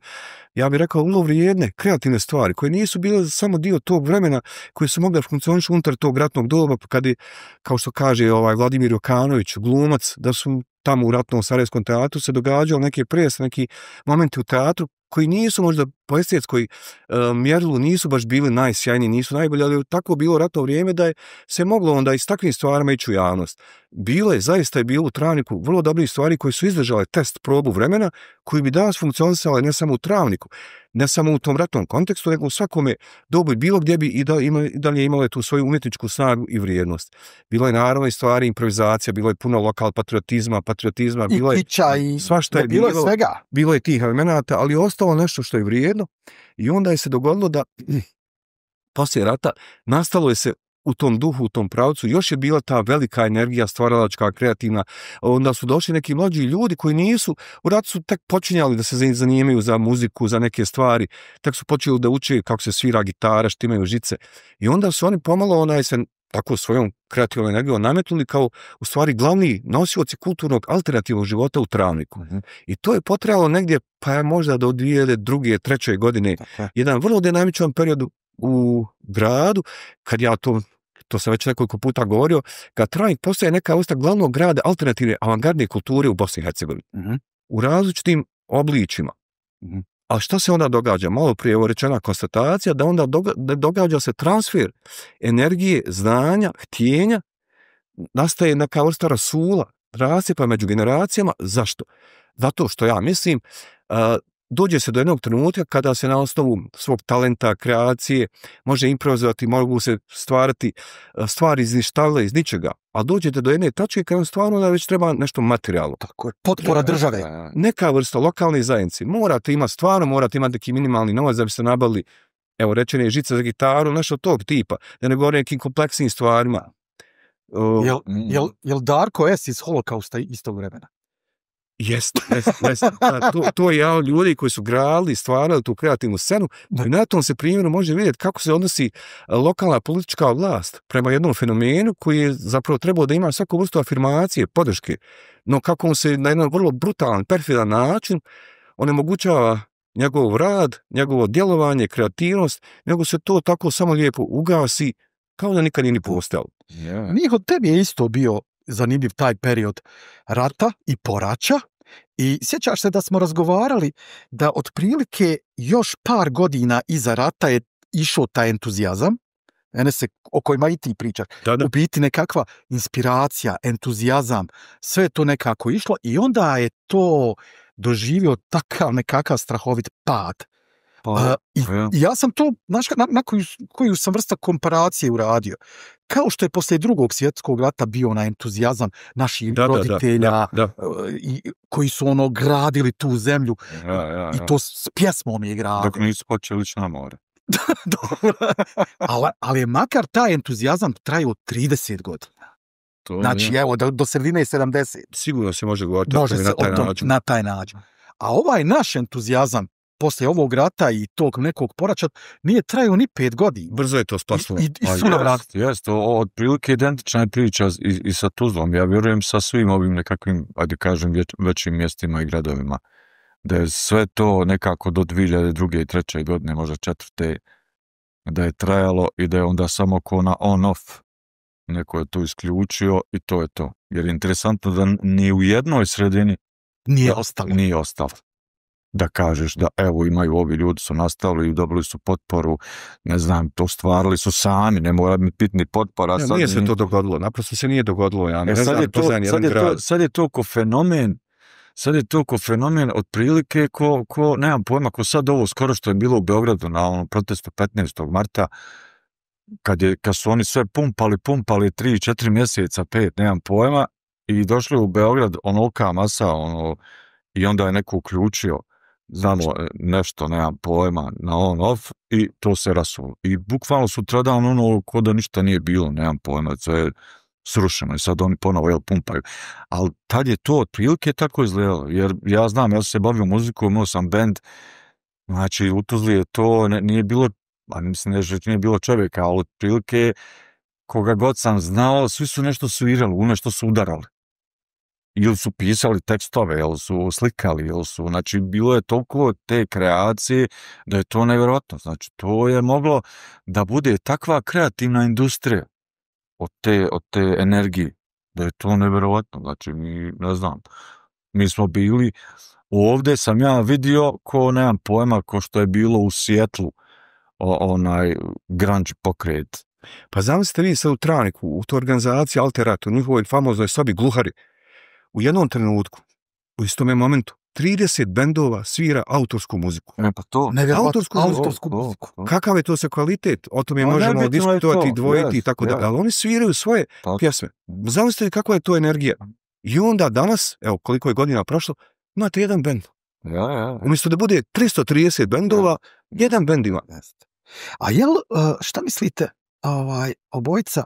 ja bih rekao, vrlo vrijedne, kreativne stvari, koje nisu bile samo dio tog vremena, koje su mogli funkcionirati unutar tog ratnog doba, kad je, kao što kaže Vladimir Jokanović, glumac, da su tamo u ratnom Sarajevskom teatru se događali neke predstave, neki momenti u teatru koji nisu možda po estetskoj mjerilu nisu baš bili najsjajniji, nisu najbolji, ali je tako bilo ratno vrijeme da je se moglo onda i s takvim stvarima ići u javnost. Zaista je bilo u Travniku vrlo dobrih stvari koje su izdržale test probu vremena, koji bi danas funkcionisale ne samo u Travniku, ne samo u tom ratnom kontekstu, nego u svakome dobu bilo gdje bi i dalje imale tu svoju umjetničku snagu i vrijednost. Bilo je naravno i stvari improvizacija, bilo je puno lokal patriotizma, bilo je svašta je bilo svega. Bilo je tih elemenata, ali je ostalo nešto što je vrijedno i onda je se dogodilo da poslije rata nastalo je se u tom duhu, u tom pravcu, još je bila ta velika energija stvaralačka, kreativna, onda su došli neki mlađi ljudi koji nisu, u ratu su tek počinjali da se zanimaju za muziku, za neke stvari, tek su počeli da uče kako se svira gitara, štimaju žice i onda su oni pomalo se tako svojom kreativnom energijom nametnuli kao u stvari glavni nosioci kulturnog alternativnog života u Travniku. I to je potrajalo negdje, pa možda do 2002. 2003. godine, jedan vrlo dinamičan period u gradu, kad ja to sam već nekoliko puta govorio, kad Travnik postaje neka vrsta glavnog grada alternativne avangardne kulture u Bosni i Hercegovini. U različitim obličima. A što se onda događa? Malo prije je rečena konstatacija da onda događa se transfer energije, znanja, htjenja, nastaje neka vrsta rasula, rascijepa među generacijama. Zašto? Zato što ja mislim, dođe se do jednog trenutka kada se na osnovu svog talenta, kreacije može improvizovati, mogu se stvarati stvari iz ništavla, iz ničega. A dođete do jedne tačke kada stvarno da već treba nešto materijalno. Tako je, potpora države. Neka vrsta lokalne zajednice. Morate imati neki minimalni novac da bi se nabavili, evo rečene žice za gitaru, nešto tog tipa. Da ne govorim nekim kompleksnim stvarima. Jel Darko S iz Holokausta istog vremena? Jest. To je ljudi koji su gradili, stvarali tu kreativnu scenu i na tom se primjeru može vidjeti kako se odnosi lokalna politička vlast prema jednom fenomenu koji je zapravo trebao da ima svaku vrstu afirmacije, podrške, no kako on se na jedan vrlo brutalan, perfidan način onemogućava njegov rad, njegovo djelovanje, kreativnost, nego se to tako samo lijepo ugasi kao da nikad nije ni postojalo. Miho, tebi je isto bio zanimljiv taj period rata i poraća i sjećaš se da smo razgovarali da otprilike još par godina iza rata je išao taj entuzijazam, o kojima i ti pričaš, u biti nekakva inspiracija, entuzijazam, sve je to nekako išlo i onda je to doživio takav nekakav strahovit pad. Ja sam to, na koju sam vrsta komparacije uradio. Kao što je poslije Drugog svjetskog rata bio na entuzijazam naših roditelja koji su gradili tu zemlju i to s pjesmom je gradili. Dok nisu počeli ići na more. ali je makar taj entuzijazam trajao 30 godina. Znači, evo, do sredine 70. Sigurno se može govoriti na taj način. A ovaj naš entuzijazam poslije ovog rata i tog nekog poraća nije trajao ni 5 godina. Brzo je to spaslo. Jeste, otprilike identična je priča i sa Tuzlom. Ja vjerujem sa svim ovim nekakvim, ajde kažem, većim mjestima i gradovima. Da je sve to nekako do 2002. i 2003. godine, možda 2004. da je trajalo i da je onda samo ko na on-off. Neko je to isključio i to je to. Jer je interesantno da ni u jednoj sredini nije ostalo. Da kažeš da evo imaju ovi ljudi su nastavili i dobili su potporu, ne znam, to stvarali su sami, ne mora biti ni potpora. Nije se to dogodilo, naprosto se nije dogodilo. Ja sad je to ko fenomen, otprilike ko, nemam pojma, ko sad ovo skoro što je bilo u Beogradu na onom protestu 15. marta, kad su oni sve pumpali 3-4 mjeseca, 5, nemam pojma, i došli u Beograd, onolika masa, i onda je neko uključio znamo nešto, nemam pojma, na on-off i to se rasulo. I bukvalno sutradan ko da ništa nije bilo, nemam pojma, sve je srušeno i sad oni ponovo pumpaju. Ali tad je to otprilike tako izgledalo, jer ja znam, ja sam se bavio muzikom, imao sam band, znači u Tuzli je to, nije bilo, mislim da nije bilo čovjeka, ali otprilike koga god sam znao, svi su nešto svirali, u nešto su udarali. Ili su pisali tekstove, ili su slikali, znači bilo je toliko te kreacije da je to nevjerojatno. Znači to je moglo da bude takva kreativna industrija od te energije, da je to nevjerojatno. Znači ne znam, mi smo bili, ovdje sam ja vidio nemam pojma, ko što je bilo u Sijetlu, onaj grunge pokret. Pa zamislite vi sad u Travniku, u toj organizaciji Alterat, u njihovoj famoznoj sobi Gluhari, u jednom trenutku, u istome momentu, 30 bendova svira autorsku muziku. Pa to. Autorsku muziku. Kakav je to sa kvalitet? O tome možemo diskutovati, dvojiti i tako dalje. Ali oni sviraju svoje pjesme. Zamislite kakva je to energija. I onda danas, evo koliko je godina prošlo, imate jedan bend. Umjesto da bude 330 bendova, jedan bend ima. A šta mislite, obojica,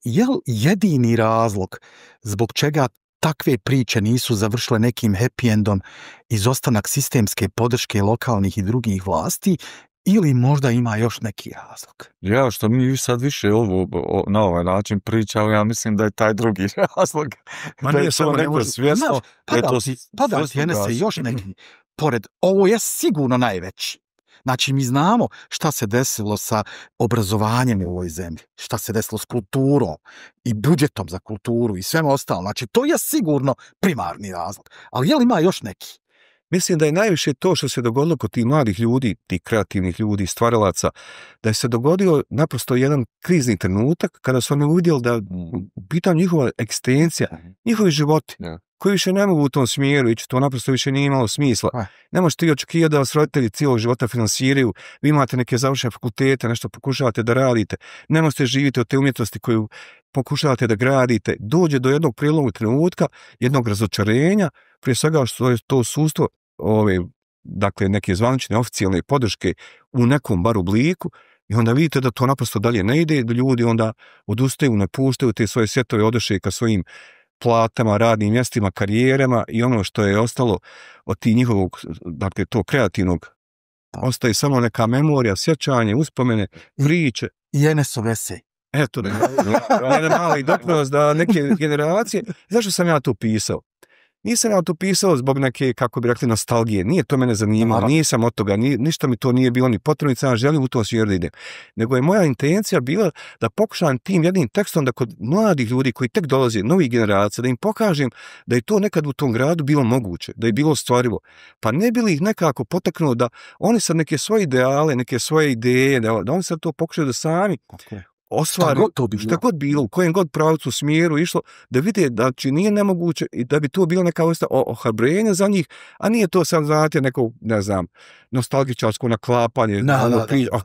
jel jedini razlog zbog čega takve priče nisu završile nekim happy endom, izostanak sistemske podrške lokalnih i drugih vlasti, ili možda ima još neki razlog? Ja, što mi sad više na ovaj način pričamo, ja mislim da je taj drugi razlog. Ma nije samo neko svjesno. Pada ti se još neki. Pored, ovo je sigurno najveći. Znači, mi znamo šta se desilo sa obrazovanjem u ovoj zemlji, šta se desilo s kulturom i budžetom za kulturu i svema ostalo. Znači, to je sigurno primarni razlog. Ali ima još neki? Mislim da je najviše to što se dogodilo kod tih mladih ljudi, tih kreativnih ljudi, stvaralaca, da je se dogodio naprosto jedan krizni trenutak kada su oni uvidjeli da u pitanju njihova egzistencija, njihovi životi, koji više ne mogu u tom smjeru ići, to naprosto više nije imalo smisla. Ne možete ti očekivati da vas roditelji cijelog života finansiraju, vi imate neke završene fakultete, nešto pokušavate da radite, ne možete živjeti od te umjetnosti koju pokušavate da gradite, dođe do jednog prijelomnog trenutka, jednog razočarenja, prije svega što je to sustvo dakle neke zvanične oficijalne podrške u nekom bar obliku i onda vidite da to naprosto dalje ne ide, da ljudi onda odustaju, napuštaju te svoje svjetove, odeše ka svojim platama, radnim mjestima, karijerama i ono što je ostalo od tih njihovog, dakle to kreativnog, ostaje samo neka memorija, sjećanje, uspomene, priče. I Enesov esej. Eto, jedan mali doprinos da neke generacije, zašto sam ja to pisao? Nisam ja to pisao zbog neke, kako bi rekli, nostalgije. Nije to mene zanimalo, nisam od toga, ništa mi to nije bilo ni potrebno, ja želim u to smjeru da idem. Nego je moja intencija bila da pokušam tim jednim tekstom da kod mladih ljudi koji tek dolaze, novih generacija, da im pokažem da je to nekad u tom gradu bilo moguće, da je bilo stvarivo. Pa ne bi li ih nekako potaknuo da oni sad neke svoje ideale, neke svoje ideje, da oni sad to pokušaju da sami ostvari, šta god bilo, u kojem god pravcu smjeru išlo, da vide da nije nemoguće i da bi to bilo neka vrsta ohrabrenja za njih, a nije to sad, znate, neko, ne znam, nostalgičarsko naklapanje,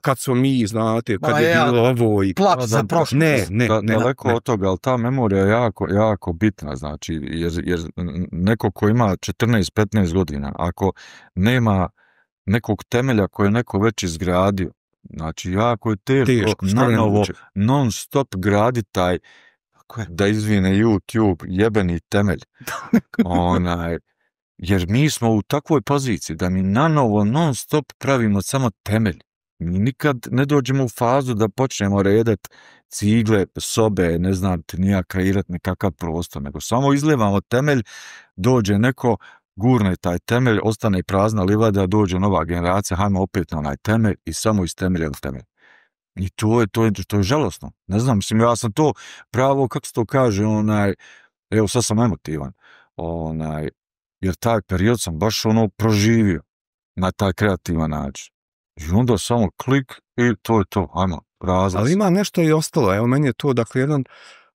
kad smo mi, znate, kad je bilo ovo i... Plač za prošlost. Ne. Daleko od toga, ali ta memorija je jako bitna, znači, jer neko ko ima 14-15 godina, ako nema nekog temelja koje je neko već izgradio, znači, jako je teško nanovo non stop graditi taj, da izvine YouTube, jebeni temelj. Jer mi smo u takvoj poziciji da mi nanovo non stop pravimo samo temelj. Mi nikad ne dođemo u fazu da počnemo redat cigle, sobe, ne znam, nija kreirati nekakav prostor, nego samo izlijevamo temelj, dođe neko, gurne taj temelj, ostane prazna livada, dođe nova generacija, hajmo opet na onaj temelj i samo iz temelja u temelj. I to je žalosno. Ne znam, mislim, ja sam to pravo, kako se to kaže, evo sad sam emotivan, jer taj period sam baš proživio na taj kreativan način. I onda samo klik i to je to, hajmo, razlaz. Ali ima nešto i ostalo, evo meni je to, dakle, jedan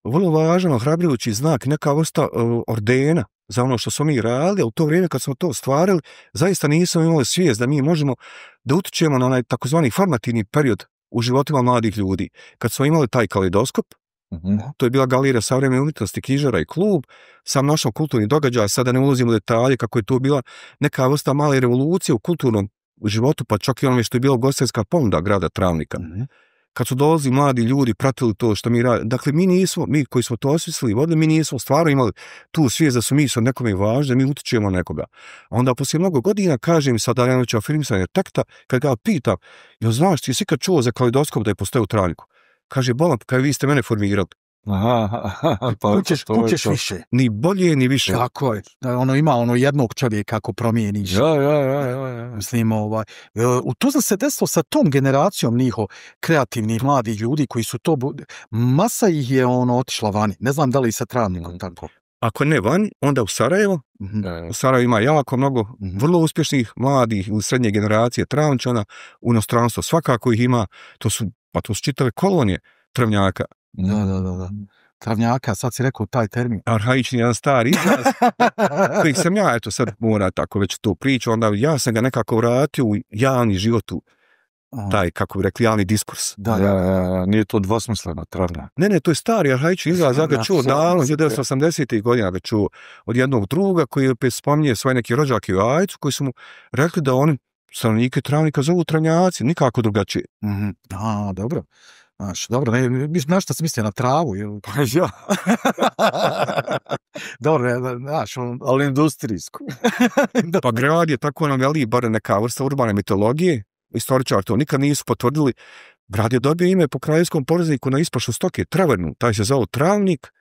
vrlo važan, ohrabrujući znak, neka vrsta ordena za ono što smo mi radili, a u to vrijeme kad smo to stvarili, zaista nismo imali svijest da mi možemo da utičemo na onaj takozvani formativni period u životima mladih ljudi. Kad smo imali taj Kaleidoskop, to je bila galerija savremene umjetnosti, knjižara i klub, sam našao kulturni događaj, sada ne ulazimo u detalje kako je to bila neka vrsta male revolucije u kulturnom životu, pa čak i onome što je bila ugostiteljska ponuda grada Travnika. Kad su dolazili mladi ljudi, pratili to što mi radimo. Dakle, mi koji smo to osmislili i vodili, mi nismo stvarno imali tu svijest da su mi sad nekome važni, da mi utičemo nekoga. A onda poslije mnogo godina, kažem sad Daljanovića afirmisanje teksta, kad ga pitam, jel znaš, ti si kad čuo za Kaleidoskop da je postoje u Travniku? Kaže, bolam, kad vi ste mene formirali. Kućeš više. Ni bolje, ni više. Tako je. Ima jednog čovjeka ako promijeniš. Mislim, to se desilo sa tom generacijom njihov kreativnih mladih ljudi koji su to... Masa ih je otišla vani. Ne znam da li sa Travnikom tako. Ako ne vani, onda u Sarajevo. U Sarajevo ima jako mnogo vrlo uspješnih mladih u srednje generacije Travničana. U inostranstvu svakako ih ima. To su čitave kolonije Travnjaka. Da. Travnjaka, sad si rekao taj termin. Arhaični jedan stari izraz, kojeg sam ja, eto sad mora tako već to priču, onda ja sam ga nekako vratio u javni život, taj, kako bi rekli, javni diskurs. Nije to dvosmisleno, Travnjak. Ne, to je stari arhaični izraz, ja ga čuo davno, 1980. godina ga čuo od jednog druga koji opet spominje svoje neke rođake u Ajcu, koji su mu rekli da oni stanovnike Travnika zovu Travnjaci, nikako drugačije. Dobro. Dobro, znaš šta sam mislio na travu, jel? Ja. Dobro, ali industrijsku. Pa grad je tako nam veli, bar neka vrsta urbane mitologije, istoričari to nikad nisu potvrdili. Grad je dobio ime po kraljevskom porezniku na ispašu stoke, Travernu, taj se zove Travnik.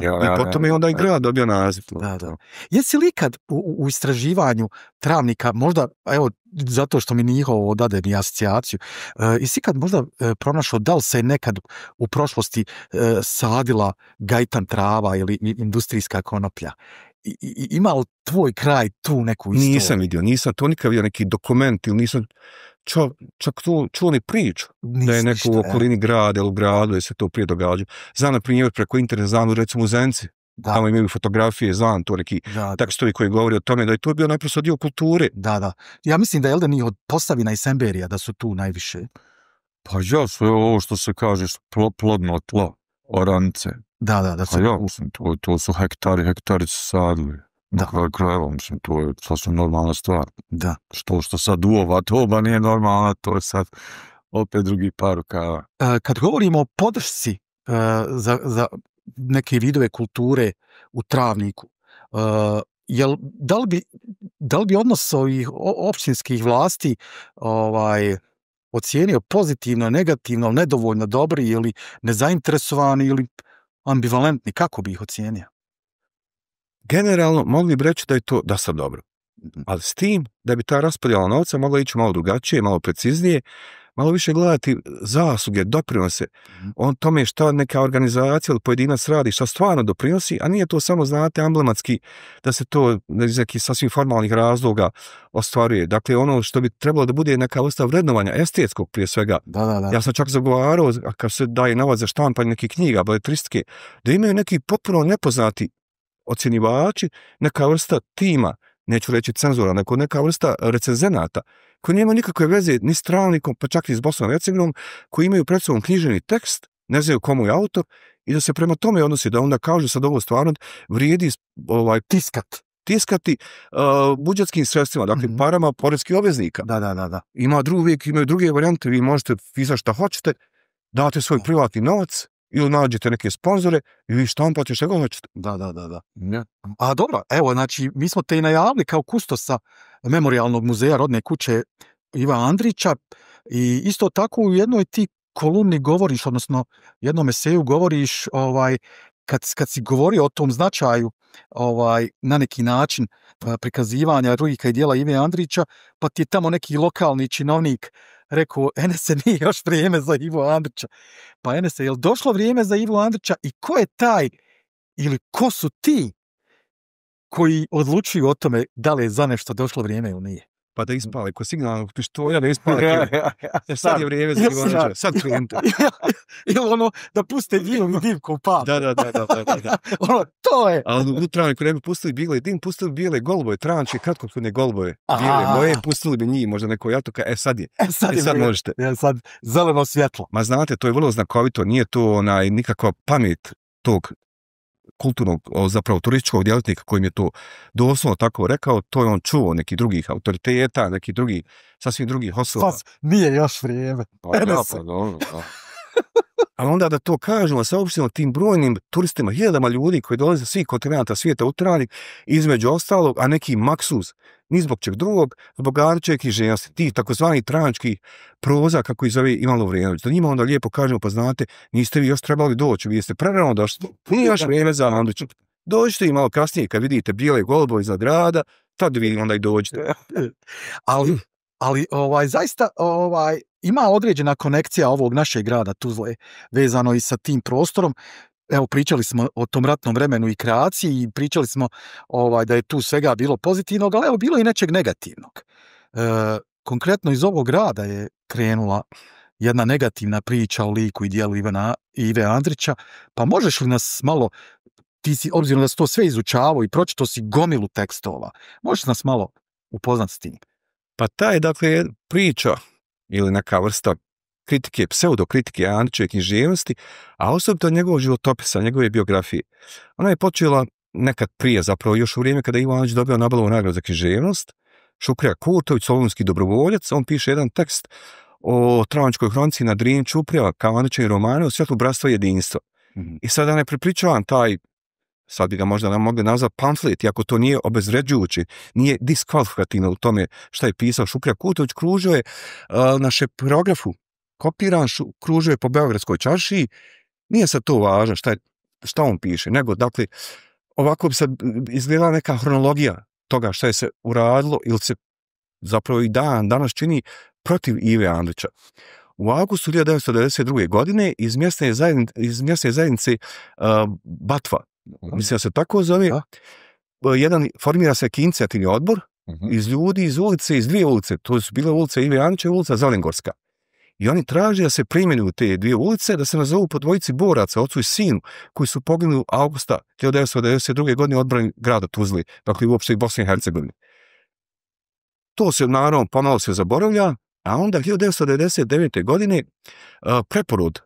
I potom je onda i grad dobio naziv. Da. Jesi li ikad u istraživanju Travnika, možda, evo, zato što mi njihovo dade mi asocijaciju, jesi ikad možda pronašao da li se nekad u prošlosti sadila gajtan trava ili industrijska konoplja? ima li tvoj kraj tu neku istoriju? Nisam vidio, nisam to nikad vidio neki dokument ili nisam čak čuo ni priču da je neko u okolini grada ili u gradu je se to prije događa. Znam, na primjer, preko interneta znam, recimo u Zenci, tamo imaju fotografije, znam to neki tekstovi koji govori o tome da je to bio najprosto dio kulture. Da. Ja mislim da je Elden od Posavina i Semberija da su tu najviše. Pa ja, sve ovo što se kaže, plodno tlo, oranice. Da. Pa ja, mislim, to su hektari su sadili. Na kraju krajeva, mislim, to je sasvim normalna stvar. Da. Što sad u ova doba nije normalna, to je sad opet drugi par rukava. Kad govorimo o podršci za neke vidove kulture u Travniku, da li bi odnos ovih općinskih vlasti ocijenio pozitivno, negativno, nedovoljno dobri ili nezainteresovani ili ambivalentni, kako bi ih ocijenio? Generalno mogli bi reći da je to dosta dobro. Ali s tim da bi ta raspodjela novca mogla ići malo drugačije, malo preciznije, malo više gledati zasluge, doprinose, on tome šta neka organizacija ili pojedinac radi, šta stvarno doprinosi, a nije to samo, znate, emblematski da se to iz nekih sasvim formalnih razloga ostvaruje. Dakle, ono što bi trebalo da bude neka vrsta vrednovanja, estetskog prije svega. Da. Ja sam čak zagovarao, kad se daje novac za štampanje nekih knjiga, beletristike, da imaju neki potpuno nepoznati ocjenivači, neka vrsta tima, neću reći cenzura, neka vrsta recenzenata, koji nema nikakve veze ni s Travnikom, pa čak i s Bosnom i Hercegovinom, koji imaju pred sobom književni tekst, ne znaju komu je autor, i da se prema tome odnosi, da onda kažu sad ovo stvarno vrijedi tiskati budžetskim sredstvima, dakle parama poreskih obveznika. Da. Imaju druge varijante, vi možete pisati šta hoćete, date svoj privatni novac, ili nađete neke sponzore i vi štampate što god hoćete. Da. A dobro, evo, znači, mi smo te i najavili kao kustosa Memorijalnog muzeja rodne kuće Iva Andrića i isto tako u jednoj ti kolumni govoriš, odnosno jednom eseju govoriš, kad si govorio o tom značaju na neki način prikazivanja lika i djela Ive Andrića, pa ti je tamo neki lokalni činovnik rekao, Enese, nije još vrijeme za Ivo Andrića. Pa Enese, je li došlo vrijeme za Ivo Andrića i ko je taj ili ko su ti koji odlučuju o tome da li je za nešto došlo vrijeme ili nije? Pa da ispali, ko signalnog pištolja da ispali. Sad je vrijeme za Ivo Andrića, sad klijente. Ili da puste Dijom i Divkom pad. Da. To je. Ali u Travniku ne bi pustili bijele dim, pustili bijele golubove, Travničke kratkokrune golubove, bijele boje, pustili bi njih, možda neko jatoka, sad možete. Sad zeleno svjetlo. Ma znate, to je vrlo znakovito, nije to nikakva pamet tog kulturnog, zapravo turističkog djelatnika kojim je to doslovno tako rekao, to je on čuo nekih drugih autoriteta, nekih drugih, sasvim drugih osoba. Nije još vrijeme. Ali onda da to kažemo, saopštimo tim brojnim turistima, hiljadama ljudi koji dolaze svih kontinenta svijeta u Travnik, između ostalog, a neki maksuz, ni zbog čeg drugog, zbog Andrićeve književnosti, tih takozvani travničkih proza, kako ih zove Ivan Lovrinović. Da njima onda lijepo kažemo, pa znate, niste vi još trebali doći, vi ste prerano došli, nije još vrijeme za Andrića. Dođite i malo kasnije, kad vidite bijele golubove iznad grada, tad vi onda i dođete. Ali zaista ima određena konekcija ovog našeg grada Tuzle vezano i sa tim prostorom. Evo, pričali smo o tom ratnom vremenu i kreaciji i pričali smo da je tu svega bilo pozitivnog, ali evo, bilo i nečeg negativnog. Konkretno iz ovog grada je krenula jedna negativna priča o liku i dijelu Ive Andrića, pa možeš li nas malo, ti si, obzirom da si to sve izučavao i pročitao si gomilu tekstova, možeš nas malo upoznati s tim? Pa ta je, dakle, priča ili neka vrsta kritike, pseudokritike Andrićeve književnosti, a osobito njegovog životopisa, njegove biografije. Ona je počela nekad prije, zapravo još u vrijeme kada je Ivo Andrić dobio Nobelovu nagradu za književnost, Šukrija Kurtović, solunski dobrovoljac, on piše jedan tekst o Travničkoj hronici na Drini Čuprija, kao Andrićevi romane o svjetlu bratstva i jedinstva. I sada ne prepričavam taj, sad bi ga možda nam mogli nazvati pamflet, iako to nije obezvređujući, nije diskvalifikativno u tome šta je pisao Šukrija Kurtović, kružio je na šeprografu, kopiran, kružio je po Beogradskoj čaršiji, nije sad to važno šta on piše, nego, dakle, ovako bi sad izgledala neka hronologija toga šta je se uradilo ili se zapravo i danas čini protiv Ive Andrića. U augustu 1992. godine iz mjesne zajednice Batva, mislim da se tako zove, formira se neki inicijativni odbor iz ljudi iz ulice, iz dvije ulice, to su bile ulice Ive Anića i ulica Zelengorska. I oni traže da se preimenuju te dvije ulice, da se nazovu po dvojici boraca, ocu i sinu, koji su poginuli augusta 1992. godine odbrani grada Tuzli, dakle uopšte i Bosne i Hercegovine. To se naravno pomalo se zaboravlja, a onda 1999. godine preporod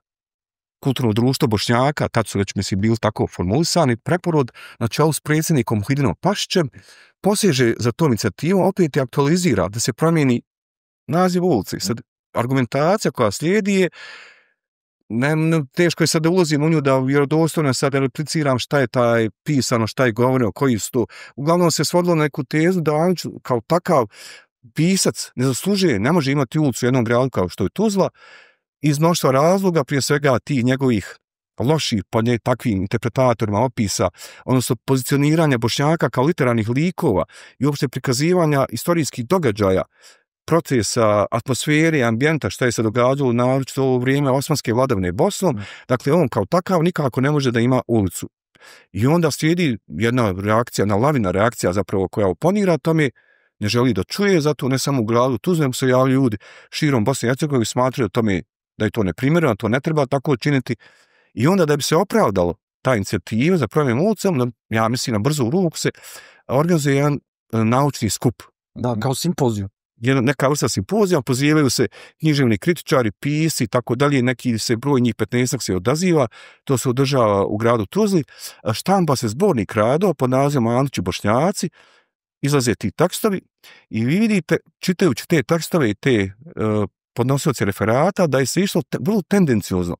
Kulturno društvo Bošnjaka, tad su već bili tako formulisani, preporod na čelu s predsjednikom Muhidinom Pašićem poseže za tom inicijativom, opet je aktualizira da se promijeni naziv ulici. Sad, argumentacija koja slijedi je, teško je sad da ulazim u nju, da vjerodostojno sad repliciram šta je taj pisano, šta je govoreno, koji su to. Uglavnom se svodilo na neku tezu da Anić kao takav pisac ne zaslužuje, ne može imati ulicu u jednom gradu kao što je Tuzla, iz mnoštva razloga, prije svega tih njegovih loših po takvim interpretatorima opisa, odnosno pozicioniranja Bošnjaka kao literarnih likova i uopšte prikazivanja istorijskih događaja, procesa, atmosfere, ambijenta, šta je se događalo naročito u vrijeme osmanske vladavine Bosnom, dakle on kao takav nikako ne može da ima ulicu. I onda slijedi jedna reakcija, jedna lavina reakcija zapravo koja oponira tome, ne želi da čuje, zato ne samo u gradu Tuzli, nego se javljaju ljudi širom Bosne i Hercegovine smatraju tome da je to neprimjereno, to ne treba tako činiti. I onda da bi se opravdalo ta inicijativa za promjenu ulicom, ja mislim na brzu ruku se organizuje jedan naučni skup. Da, kao simpoziju. Neka vrsta simpozija, pozivaju se književni kritičari, pisci i tako dalje, neki se broj njih 15 se odaziva, to se održava u gradu Tuzli, štampa se zbornik radova pod nazivom Anić i Bošnjaci, izlaze ti tekstovi i vi vidite, čitajući te tekstove i te podnosioce referata, da je se išlo vrlo tendenciozno,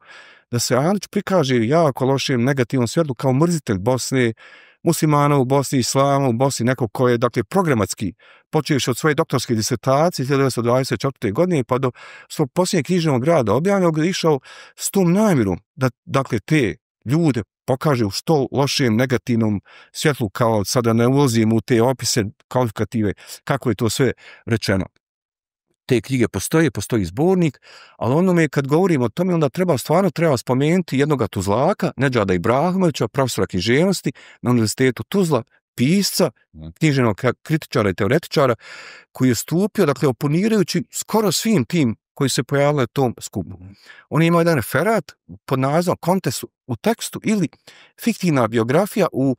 da se Anić prikaže jako lošem negativnom svjetlu kao mrzitelj Bosne, muslimana u Bosni, islama u Bosni, neko ko je, dakle, programatski, počevši od svoje doktorske disertacije 1924. godine pa do svog posljednjeg književnog rada objavljenog, gdje je išao s tom namjerom da, dakle, te ljude pokaže u što lošem negativnom svjetlu, kao sada ne ulazim u te opise kvalifikative, kako je to sve rečeno. Te knjige postoji zbornik, ali onome kad govorimo o tome, onda treba spomenuti jednoga Tuzlaka, Nedžada Ibrahimovića, profesora književnosti na Univerzitetu Tuzla, pisca, književnog kritičara i teoretičara, koji je stupio, dakle, oponirajući skoro svim tim koji se pojavili na tom skupu. On je imao jedan referat pod nazivom Kontekst u tekstu ili fiktivna biografija u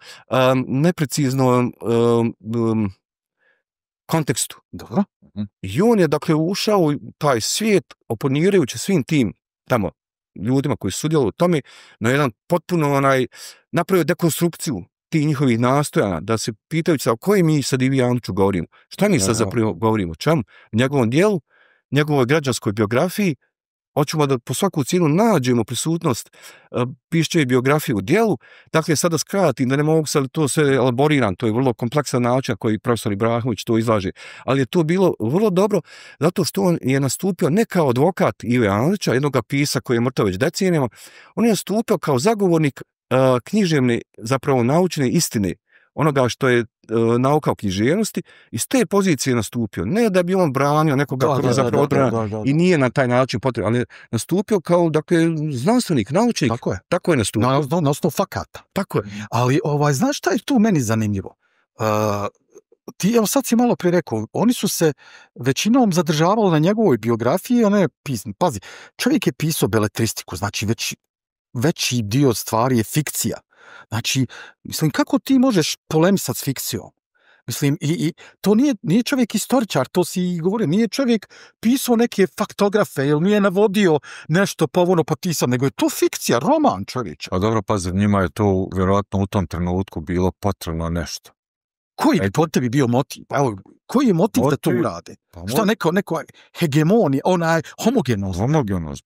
nepreciznom kontekstu. Dobro. I on je, dakle, ušao u taj svijet oponirajući svim tim tamo ljudima koji su sudjelovali u tome na jedan potpuno napravio dekonstrukciju tih njihovih nastojanja, da se pitajući o kojoj mi sad Ivi Aniću govorimo. Šta mi sad zapravo govorimo? Čemu? Njegovom dijelu, njegovoj građanskoj biografiji, hoćemo da po svaku cijenu nađemo prisutnost Pišćeve biografije u dijelu. Dakle, sada skratim, da ne mogu sad to sve elaboriram, to je vrlo kompleksan način koji profesor Ibrahimović to izlaže, ali je to bilo vrlo dobro, zato što on je nastupio ne kao advokat Ive Anića, jednog pisa koji je mrtav već decenijama, on je nastupio kao zagovornik književne, zapravo naučne istine, onoga što je nauka o književnosti, iz te pozicije nastupio. Ne da bi on branio nekoga koji je zapravo odbrana i nije na taj način potreban, ali je nastupio kao, dakle, znanstvenik, naučnik. Tako je nastupio. Na osnovu fakata. Tako je. Ali, znaš šta je tu meni zanimljivo? Ti, evo sad si malo prije rekao, oni su se većinom zadržavali na njegovoj biografiji, ona je pisana. Pazi, čovjek je pisao beletristiku, znači veći dio stvari je fikcija. Znači, mislim, kako ti možeš polemisati s fikcijom? Mislim, i to nije čovjek istoričar, to si i govorio, nije čovjek pisao neke faktografe ili nije navodio nešto povoljno potisano, nego je to fikcija, roman, čovječ. A dobro, pazi, njima je to vjerojatno u tom trenutku bilo potrebno nešto. Koji bi po tebi bio motiv? Koji je motiv da to urade? Šta neko hegemonija, homogenost? Homogenost,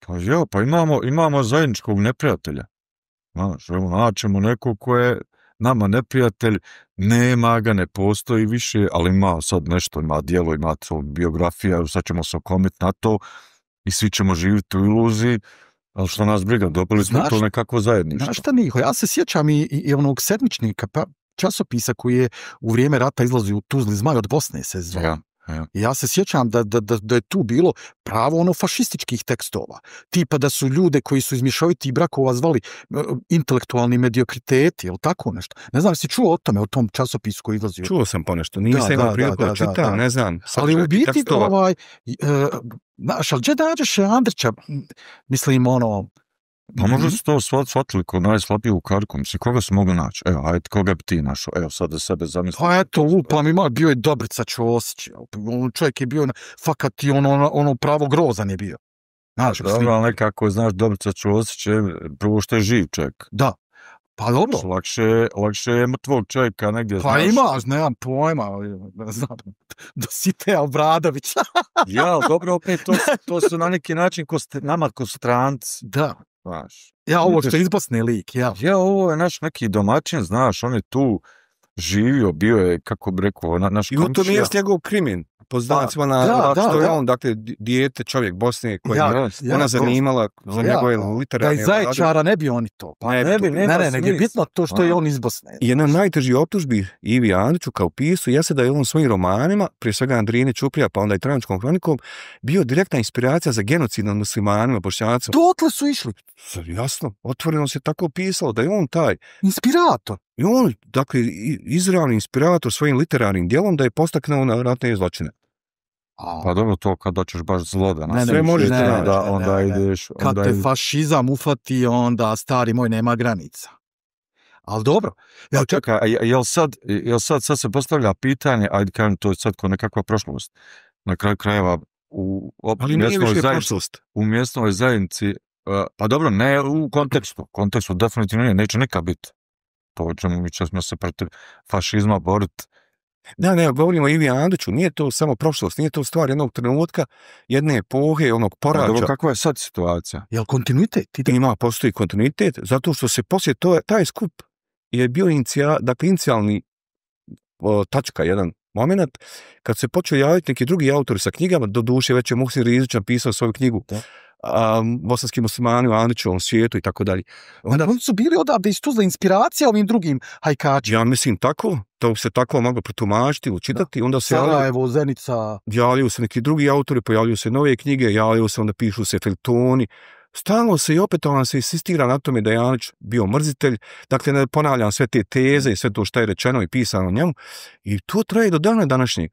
pa imamo zajedničkog neprijatelja. Naćemo neko ko je nama neprijatelj, nema ga, ne postoji više, ali ima sad nešto, ima dijelo, ima to biografija, sad ćemo se okomiti na to i svi ćemo živjeti u iluziji, ali što nas briga, dobili smo to nekako zajedništvo. Znaš šta Miho, ja se sjećam i onog sedmičnika časopisa koji je u vrijeme rata izlazio u Tuzli, Zmaj od Bosne se zvao. Ja. Ja se sjećam da je tu bilo pravo ono fašističkih tekstova. Tipa da su ljude koji su iz mješovitih brakova zvali intelektualni mediokriteti, ili tako nešto. Ne znam, si čuo o tome, o tom časopisu koji izlazio? Čuo sam ponešto, nisam imao priliku da čitam, ne znam. Ali u biti, znaš, ali gdje nađeš Andrića, mislim, ono... Pa možda su to shvatili kod najslabiju karku, mislim, koga su mogli naći? Evo, ajde, koga bi ti našao? Evo, sad da sebe zamislim. Pa eto, lupam ima, bio je Dobrica Ćosić, čovjek je bio, fakat i ono pravo grozan je bio. Znaš, dobro, ali nekako, znaš, Dobrica Ćosić je prvo što je živ čovjek. Da, pa dobro. Lakše je mrtvog čovjeka negdje, pa znaš. Pa imaš, nemam pojma, ne znam, do Sitea Obradovića. Ja, dobro, opet, to su na neki način nama ko stranci. Da. Znaš. Ja, ovo što je iz Bosne lik, ja. Ja, ovo je naš neki domaćin, znaš, on je tu živio, bio je, kako bi rekao, naš komšija. I u tom je njegov krimin, po znacima što je on, dakle, dijete, čovjek Bosne, koji je ona zanimala za njegove literarne... Da iz Zaječara ne bi oni to. Pa ne bi, nego je bitno to što je on iz Bosne. Jedna najtežih optužbi Ivi Andriću kao pisu jeste da je on svojim romanima, prije svega Andrijine Ćuprija, pa onda i Trajničkom kronikom, bio direktna inspiracija za genocid nad muslimanima, bošnjacima. Dotle su išli. Jasno, otvoreno se tako pisalo da je on taj... Inspirator. I on, dakle, izravni inspirator svojim literarnim djelom da je postaknuo na ratne zločine. Pa dobro, to kad doćeš baš zlo da sve možeš onda ideš... Kad te fašizam ufati, onda stari moj nema granica. Ali dobro. Ja, čekaj, jel sad se postavlja pitanje, ajde kažem, to je sad ko nekakva prošlost. Na kraju krajeva u mjesnoj zajednici, pa dobro, ne u kontekstu definitivno nije, neće nikad biti. To ćemo mi ćemo se protiv fašizma boriti. Ne, govorimo o Ivi Andriću, nije to samo prošlost, nije to stvar jednog trenutka, jedne epohe, onog porađa. Dobro, kakva je sad situacija? Jel kontinuitet? Postoji kontinuitet, zato što se poslije taj skup je bio inicijalni tačka, jedan moment, kad se počeo javiti neki drugi autori sa knjigama, doduše već je Muhsin Rizić pisao svoju knjigu, bosanski muslimani u Andrićevom svijetu i tako dalje. Onda oni su bili odavde iz Tuzla inspiracija ovim drugim hajkačima. Ja mislim tako, to se tako moglo protumačiti, učitati. Onda se Sarajevo, Zenica. Javljaju se neki drugi autori, pojavljuju se nove knjige, javljaju se, onda pišu se feljtoni. Stalno se i opet ona se insistira na tome da je Andrić bio mrzitelj. Dakle, ne ponavljam sve te teze i sve to što je rečeno i pisano o njemu. I to traje do dana današnjeg.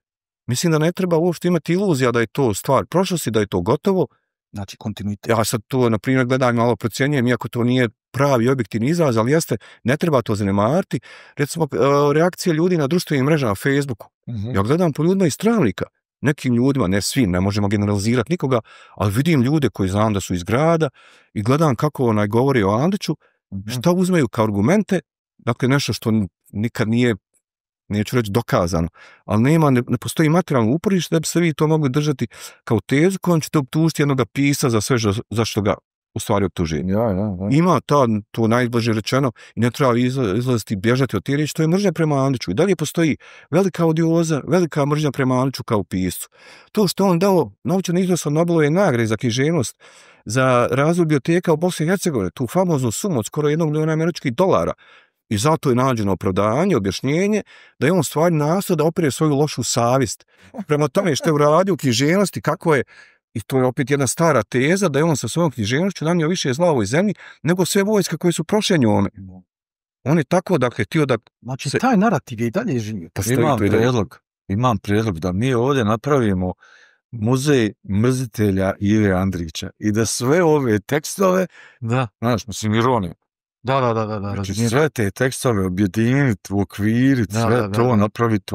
Mislim da ne treba uopšte imati iluzija da je to stvar prošlosti, da je to gotovo. Znači, kontinuitet. Ja sad to, na primjer, gledam, malo procjenjujem, iako to nije pravi objektivni izraz, ali jeste, ne treba to zanemariti. Recimo, reakcije ljudi na društvenim mrežama, Facebooku. Ja gledam po ljudima iz Travnika. Nekim ljudima, ne svim, ne možemo generalizirati nikoga, ali vidim ljude koji znam da su iz grada i gledam kako govori o Andriću, šta uzmeju kao argumente, dakle nešto što nikad nije, neću reći dokazano, ali ne postoji materijalno uporište da bi se vi to mogli držati kao tezu kojom ćete optužiti jednog pisa za sve zašto ga u stvari optuženje. Ima to najbliže rečeno i ne treba izlaziti i bježati od te riječi, to je mržnja prema Andriću. I dalje postoji velika odioza, velika mržnja prema Andriću kao piscu. To što on dao novčani iznos od Nobelove nagrade za književnost za razvoj biblioteka u Bosni i Hercegovini, tu famoznu sumu od skoro $1 miliona američkih dolara. I zato je nađeno opravdanje, objašnjenje da je on stvari nastao da opere svoju lošu savjest. Prema tome što je uradio u književnosti, kako je, i to je opet jedna stara teza, da je on sa svojom književnošću nanio više zla ovoj zemlji nego sve vojske koje su prošle njome. On je tako, dakle, htio da... Znači, taj narativ je i dalje živio. Imam prijedlog da mi ovdje napravimo muzej mrzitelja Ive Andrića i da sve ove tekstove, znaš, mislim, ironiju. Da. Znači, sve te tekstove objediniti, uokviriti, sve to napraviti,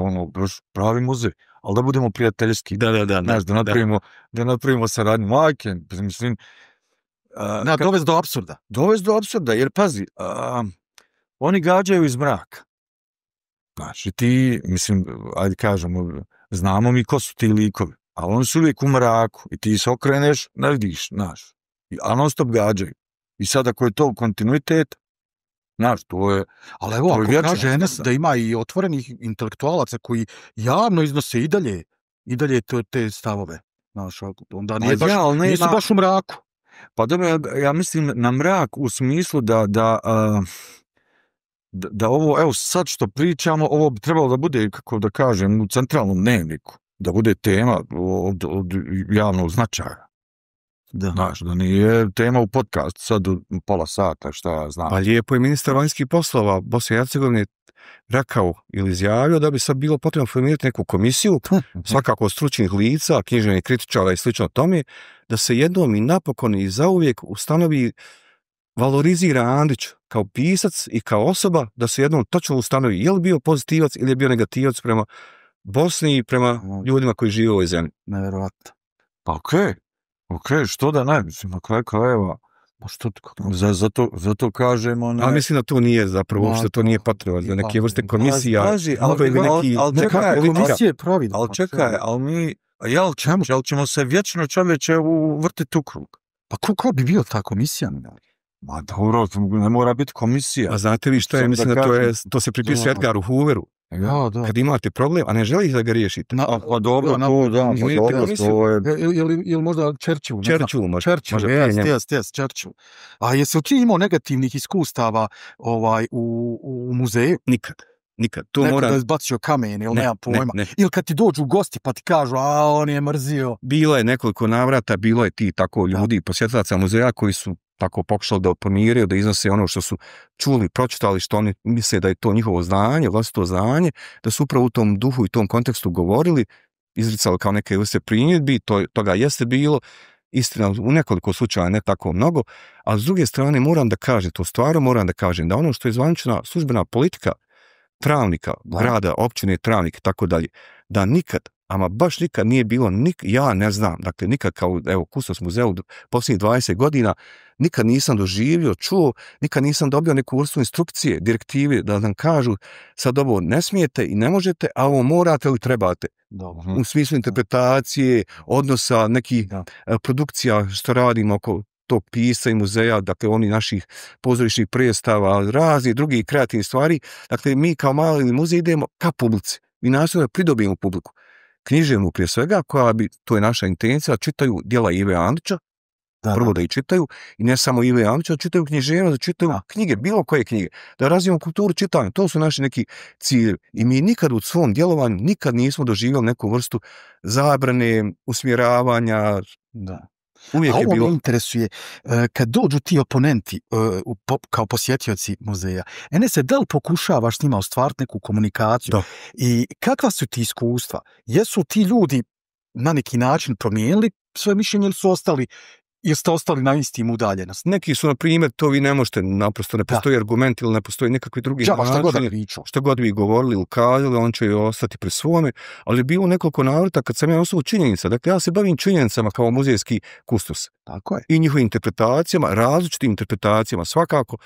pravi muzej. Ali da budemo prijateljski. Da napravimo saradnju majke, mislim... Dovesti do apsurda. Dovesti do apsurda, jer pazi, oni gađaju iz mraka. Znači, ti, mislim, ajde kažemo, znamo mi ko su ti likovi, ali oni su uvijek u mraku i ti se okreneš, ne vidiš, znaš, a non stop gađaju. I sad ako je to kontinuitet, znaš, to je... Ali evo, ako kaže Enes da ima i otvorenih intelektualaca koji javno iznose i dalje te stavove, znaš, onda nisu baš u mraku. Pa dobro, ja mislim na mrak u smislu da ovo, evo sad što pričamo, ovo bi trebalo da bude, kako da kažem, u centralnom dnevniku. da bude tema od javnog značaja. Da. Znaš, da nije tema u podcastu sad u pola sata, šta ja znam. Pa lijepo je ministar vanjskih poslova Bosne i Hercegovine rekao ili izjavio da bi sad bilo potrebno formirati neku komisiju, svakako stručnih lica, književnih kritičara i slično tome, da se jednom i napokon i zauvijek ustanovi, valorizira Andrić kao pisac i kao osoba, da se jednom točno ustanovi je li bio pozitivac ili je bio negativac prema Bosni i prema ljudima koji žive u ovoj zemlji. Nevjerovatno. Pa okej, što da ne, mislim, na kraju krajeva, zato kažemo... Ne... Ali mislim da to nije zapravo, uopšte to nije potrebno, za neke vrste komisija. Komisije pravi. Ali čekaj, ali mi, jel ćemo se vječno čovječe vrtiti u krug? Pa ko bi bio ta komisija? Ma dobro, ne mora biti komisija. A znate vi što je, mislim da to se pripisuje Edgaru Hooveru. Ja, da. Kad imate problem, a ne želite da ga riješite. Pa dobro, ili možda Churchill. Churchill može. Churchill. A jesi li ti imao negativnih iskustava u muzeju? Nikad. Neko da je izbacio kamen ili nema pojma. Ili kad ti dođu u gosti pa ti kažu, on je mrzio. Bilo je nekoliko navrata, bilo je ti tako ljudi, posjetilaca muzeja koji su tako pokušali da opomiraju, da iznose ono što su čuli, pročitali, što oni misle da je to njihovo znanje, vlastito znanje, da su upravo u tom duhu i tom kontekstu govorili, izricali kao neke vrste primjedbi, toga jeste bilo, istina u nekoliko slučaja, ne tako mnogo, a s druge strane moram da kažem da ono što je zvanična službena politika Travnika, grada, općine Travnik i tako dalje, da nikad, ama baš nikad nije bilo, ja ne znam, dakle nikad kao kustos muzeu posljednjih 20 godina, nikad nisam doživio, čuo, nikad nisam dobio neku vrstu instrukcije, direktive da nam kažu sad ovo ne smijete i ne možete, a ovo morate ili trebate. Dobro. U smislu interpretacije, odnosa, nekih produkcija što radimo oko tog pisa i muzeja, dakle oni naših pozorišnih predstava, raznih drugih kreativnih stvari. Dakle, mi kao mali muzej idemo ka publici. Mi nastojimo da pridobijemo publiku. Književnu prije svega, to je naša intencija, čitaju djela Ive Andrića, prvo da ih čitaju, i ne samo Ive Andrića, da čitaju književnost, da čitaju knjige, bilo koje knjige, da razvijemo kulturu čitanja, to su naši neki ciljevi. I mi nikad u svom djelovanju, nikad nismo doživjeli neku vrstu zabrane, usmjeravanja, uvijek je bilo... me interesuje, kad dođu ti oponenti kao posjetioci muzeja, Enese, da li pokušavaš s njima ostvariti neku komunikaciju? I kakva su ti iskustva? Jesu ti ljudi na neki način promijenili svoje mišljenje ili ste ostali na istim udaljenosti? Neki su, na primjer, to vi ne možete, naprosto ne postoji argument ili ne postoji nekakvi drugi načini. Što god vi govorili ili kazali, on će ostati pri svome, ali je bilo nekoliko navrata kad sam ja osobu činjenica. Dakle, ja se bavim činjenicama kao muzejski kustos. Tako je. I njihovim interpretacijama, različitim interpretacijama, svakako.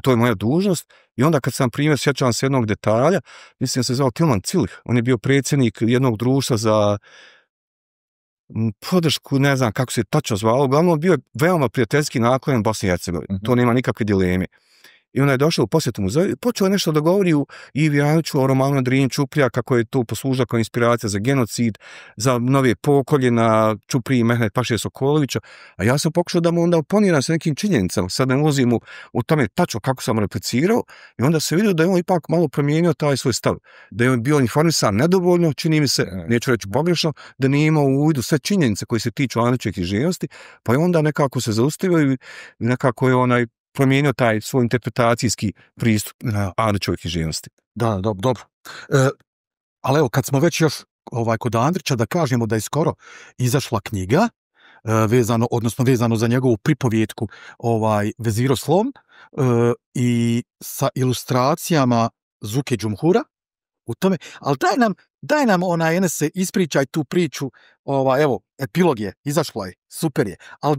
To je moja dužnost. I onda kad sam, primjer, sjećam se jednog detalja, mislim da se zvao Tilman Cilih. On je bio predsjednik jednog društva za podršku, ne znam kako se tačno zvalo, uglavnom bio je veoma prijateljski naklonjen Bosni i Hercegovini. To nema nikakve dileme. I ona je došla u posjetu muzeju i počeo nešto da govori u Ivi Andriću o romanu Drin Čuprija, kako je to poslužila kao inspiracija za genocid, za nove pokolje na Čupriji Mehmet Paše Sokolovića, a ja sam pokušao da mu onda oponiram sa nekim činjenicama, sad ne ulazim u tome tačno kako sam replicirao, i onda se vidio da je on ipak malo promijenio taj svoj stav, da je on bio informisan nedovoljno, čini mi se, neću reći pogrešno, da nije imao u vidu sve činjenice koje se tiču Andrićevih književnosti, pa je onda nekako se zaustavio i nekako je promijenio taj svoj interpretacijski pristup Andrićevoj književnosti. Da, dobro. Ali evo, kad smo već još kod Andrića, da kažemo da je skoro izašla knjiga, vezano za njegovu pripovjetku Veziroslom, i sa ilustracijama Zuke Đumhura u tome, ali daj nam Enese, ispričaj tu priču, evo, epilog je, izašla je, super je, ali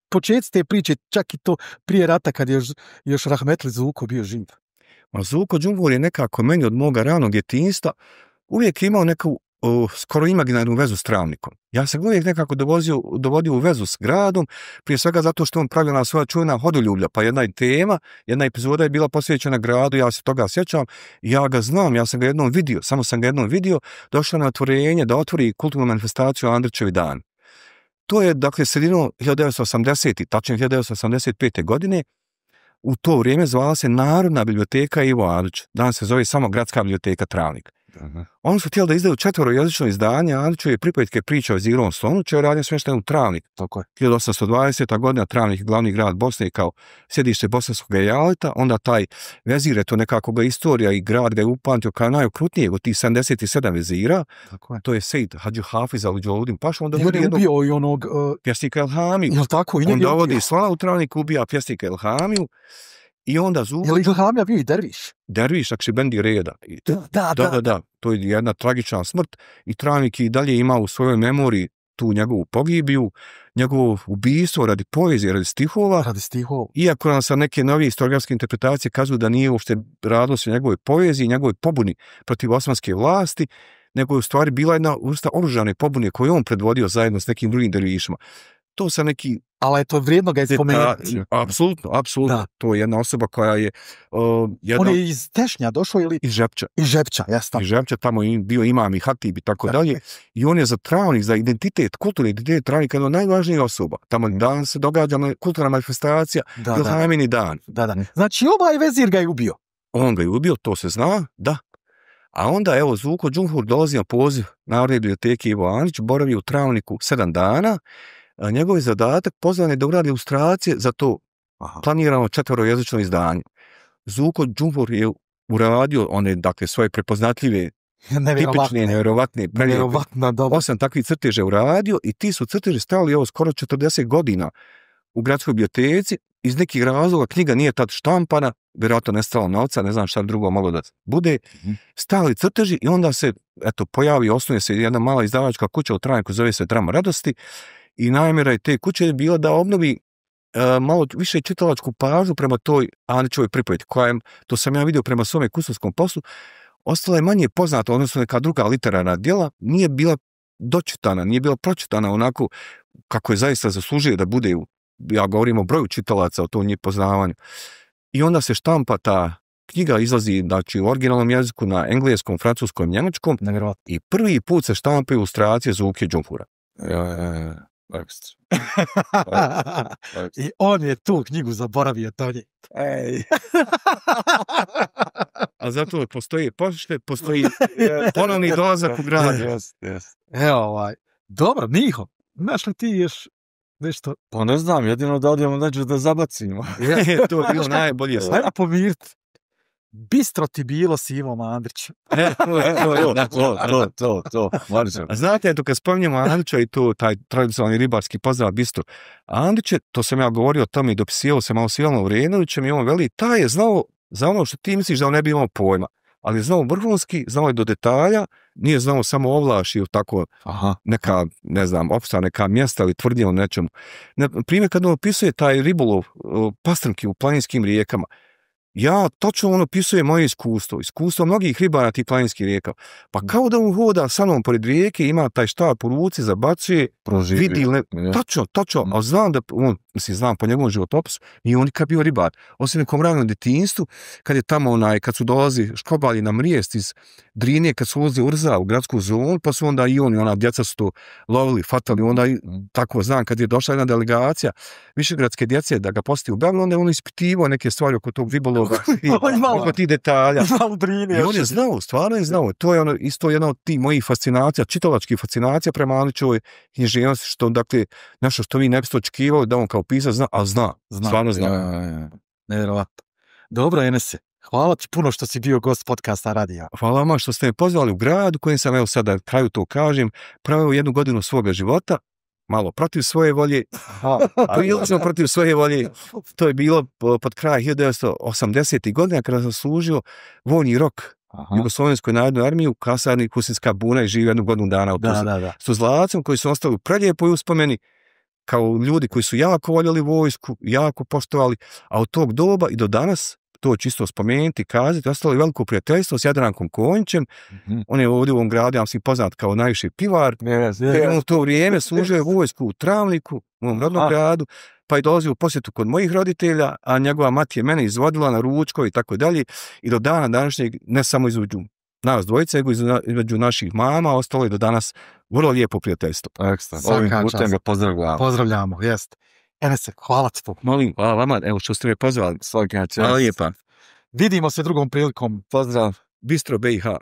početci te priče, čak i to prije rata kad je još rahmetli Zuko bio živ. Zuko Đumhur je nekako meni od moga ranog djetinjstva uvijek imao neku skoro imaginarnu vezu s Travnikom. Ja sam uvijek nekako dovodio u vezu s gradom, prije svega zato što on pravio na svoja čuvena hodoljublja, pa jedna epizoda je bila posvećena gradu, ja se toga sjećam, i ja ga znam, ja sam ga jednom vidio, došao na otvorenje da otvori kulturnu manifestaciju Andrićevi dan. To je, dakle, sredinom 1980. tačnije 1985. godine. U to vrijeme zvala se Narodna biblioteka Ivo Andrić. Danas se zove samo Gradska biblioteka Travnik. Oni su htjeli da izdaju 4-jezično izdanje, Andrićeve pripovetke priča o Zirom slonu, čije je radio smješten u Travnik. Tako je. 1820. godina Travnik je glavni grad Bosne kao sjedište bosanskog ejaleta, onda taj vezir je to nekako ga istorija i grad ga je upamtio kao najokrutnijeg od tih 77 vezira. Tako je. To je Sejid Hadži Hafiz al-Đalaluddin Paša. Onda On je ubio i onog... pjesnika Elhamiju. Jel' tako? On dovodi slona u Travnik, ubija pjesnika Elhamiju. I onda Jel' Ilhamija bio i derviš? Derviš, Akšibendi Reda. Da. To je jedna tragična smrt i Travnik i dalje ima u svojoj memoriji tu njegovu pogibiju, njegovo ubistvo radi poezije, radi stihova. Iako nam sa neke novije historiografske interpretacije kazuju da nije uopšte radilo se o njegovoj poeziji, njegovoj pobuni protiv osmanske vlasti, nego je u stvari bila jedna vrsta oružane pobune koju on predvodio zajedno s nekim drugim dervišima. To sa neki... Ali je to vrijedno ga spomenuti. Apsolutno. To je jedna osoba koja je... On je iz Tešnja došao ili... Iz Žepča. Iz Žepča, tamo je bio imam i hatib i tako dalje. I on je za Travnik, za identitet, kulturni identitet Travnika jedna od najvažnijih osoba. Tamo dan se događa kulturna manifestacija, Ilhamini dan. Da. Znači ovaj vezir ga je ubio. On ga je ubio, to se zna, da. A onda, evo, Zuko Đumhur dolazi na poziv Narodne biblioteke Ivo Andrić, boravi u Travniku 7 dana. Njegov je zadatak pozvan je da uradi ilustracije za to planirano 4-jezično izdanje. Zuko Đumhur je uradio one, dakle, svoje prepoznatljive, tipične, nevjerovatne, 8 takvih crteža uradio i ti su crteži stavili evo skoro 40 godina u gradskoj biblioteci. Iz nekih razloga knjiga nije tad štampana, vjerojatno nestalo novca, ne znam šta drugo moglo da bude. Stali crteži i onda se, pojavi, osnuje se jedna mala izdavačka kuća u Travniku, zove se Drama radosti. I namjera je te kuće je bila da obnovi malo više čitalačku pažnju prema toj Andrićevoj pripovetki, koja je, to sam ja vidio prema svome kustarskom poslu, ostala je manje poznata, odnosno neka druga literarna djela, nije bila dočitana, nije bila pročitana onako kako je zaista zaslužio da bude, ja govorim o broju čitalaca, o tom nje poznavanju. I onda se štampa ta knjiga, izlazi znači, u originalnom jeziku na engleskom, francuskom, njemačkom i prvi put se štampa ilustracije Zuke Đumhura. Ekstra. I on je tu knjigu zaboravio, Tonji. A zato postoji ponovni dolazak u grad. Evo dobro, Niho, znaš li ti još nešto? Pa ne znam, jedino da odemo neđu da zabacimo. To je bilo najbolje. Ajde pomiriti. Bistro ti bilo s Ivom Andrićem. To. A znate, to kad spominjemo Andrića i to, taj tradicionalni ribarski pozdrav bistro, Andrić je, to sam ja govorio o tome i dopisivao se malo s Ivanom Vrenovićem i on veli, taj je znao za ono što ti misliš da on ne bi imao pojma, ali je znao vrhunski, znao je do detalja, nije znao samo ovlaš ili tako neka, ne znam, opšta neka mjesta ili tvrdnje o nečemu. Primjer, kad on opisuje taj ribolov pastrnki u planinskim rijekama, ja točno on opisuje moje iskustvo mnogih ribara tih planinskih rijeka. Pa kao da on hoda sa mnom pored rijeke, ima taj štap u ruci, zabacuje, vidi ili ne. Točno, ali znam da, znam po njegovom životopisu, i on nikad bio ribar. Osim nekom ranom djetinjstvu, kad je tamo kad su dolazi škobalji na Mrijest iz Drine, kad su ulazili Urza u gradsku zonu, pa su onda i oni, ona djeca su to lovili, fatali, onda tako znam, kad je došla jedna delegacija višegradske djece da ga posjeti u Beogradu, onda je on ispitivao neke stvari oko tog ribolova i oko tih detalja. I on je znao, stvarno je znao. To je isto jedna od tih mojih fascinacija, čitalačkih fascinacija prema Andrićevoj književnosti, što, dakle, nešto što vi ne biste očekivali da on kao pisac zna, ali stvarno zna. Nevjerovatno. Dobro, Enese, hvala ti puno što si bio gost podcasta Radija. Hvala vama što ste me pozvali u grad u kojem sam, evo sada kraju to kažem, proveo 1 godinu svoga života, malo protiv svoje volje, prilično protiv svoje volje. To je bilo pod kraj 1980. godina kada sam služio vojni rok Jugoslovenskoj narodnoj armiji u kasarni Husinska buna i živio 1 godinu dana u Tuzli. S Tuzlacom koji su ostali u prelijepoj uspomeni, kao ljudi koji su jako voljeli vojsku, jako poštovali, a od tog doba i do danas, to čisto spomenuti, kazati, ostalo je veliko prijateljstvo s Jadrankom Konjićem. On je ovdje u ovom gradu, ja sam poznat kao najviši pivar. On u to vrijeme služio je vojsku u Travniku, u ovom rodnom gradu, pa je dolazio u posjetu kod mojih roditelja, a njegova mati je mene izvodila na ručko i tako dalje. I do dana današnjeg, ne samo između nas dvojice, nego između naših mama, ostalo je do danas vrlo lijepo prijateljstvo. Ekstra. Ovim putem ga pozdravljamo. Pozdravljamo, jest. Enese, hvala ti to. Molim, hvala vama, evo što ste me pozvali. Svaki način. Hvala lijepa. Vidimo se drugom prilikom. Pozdrav. Bistro BiH.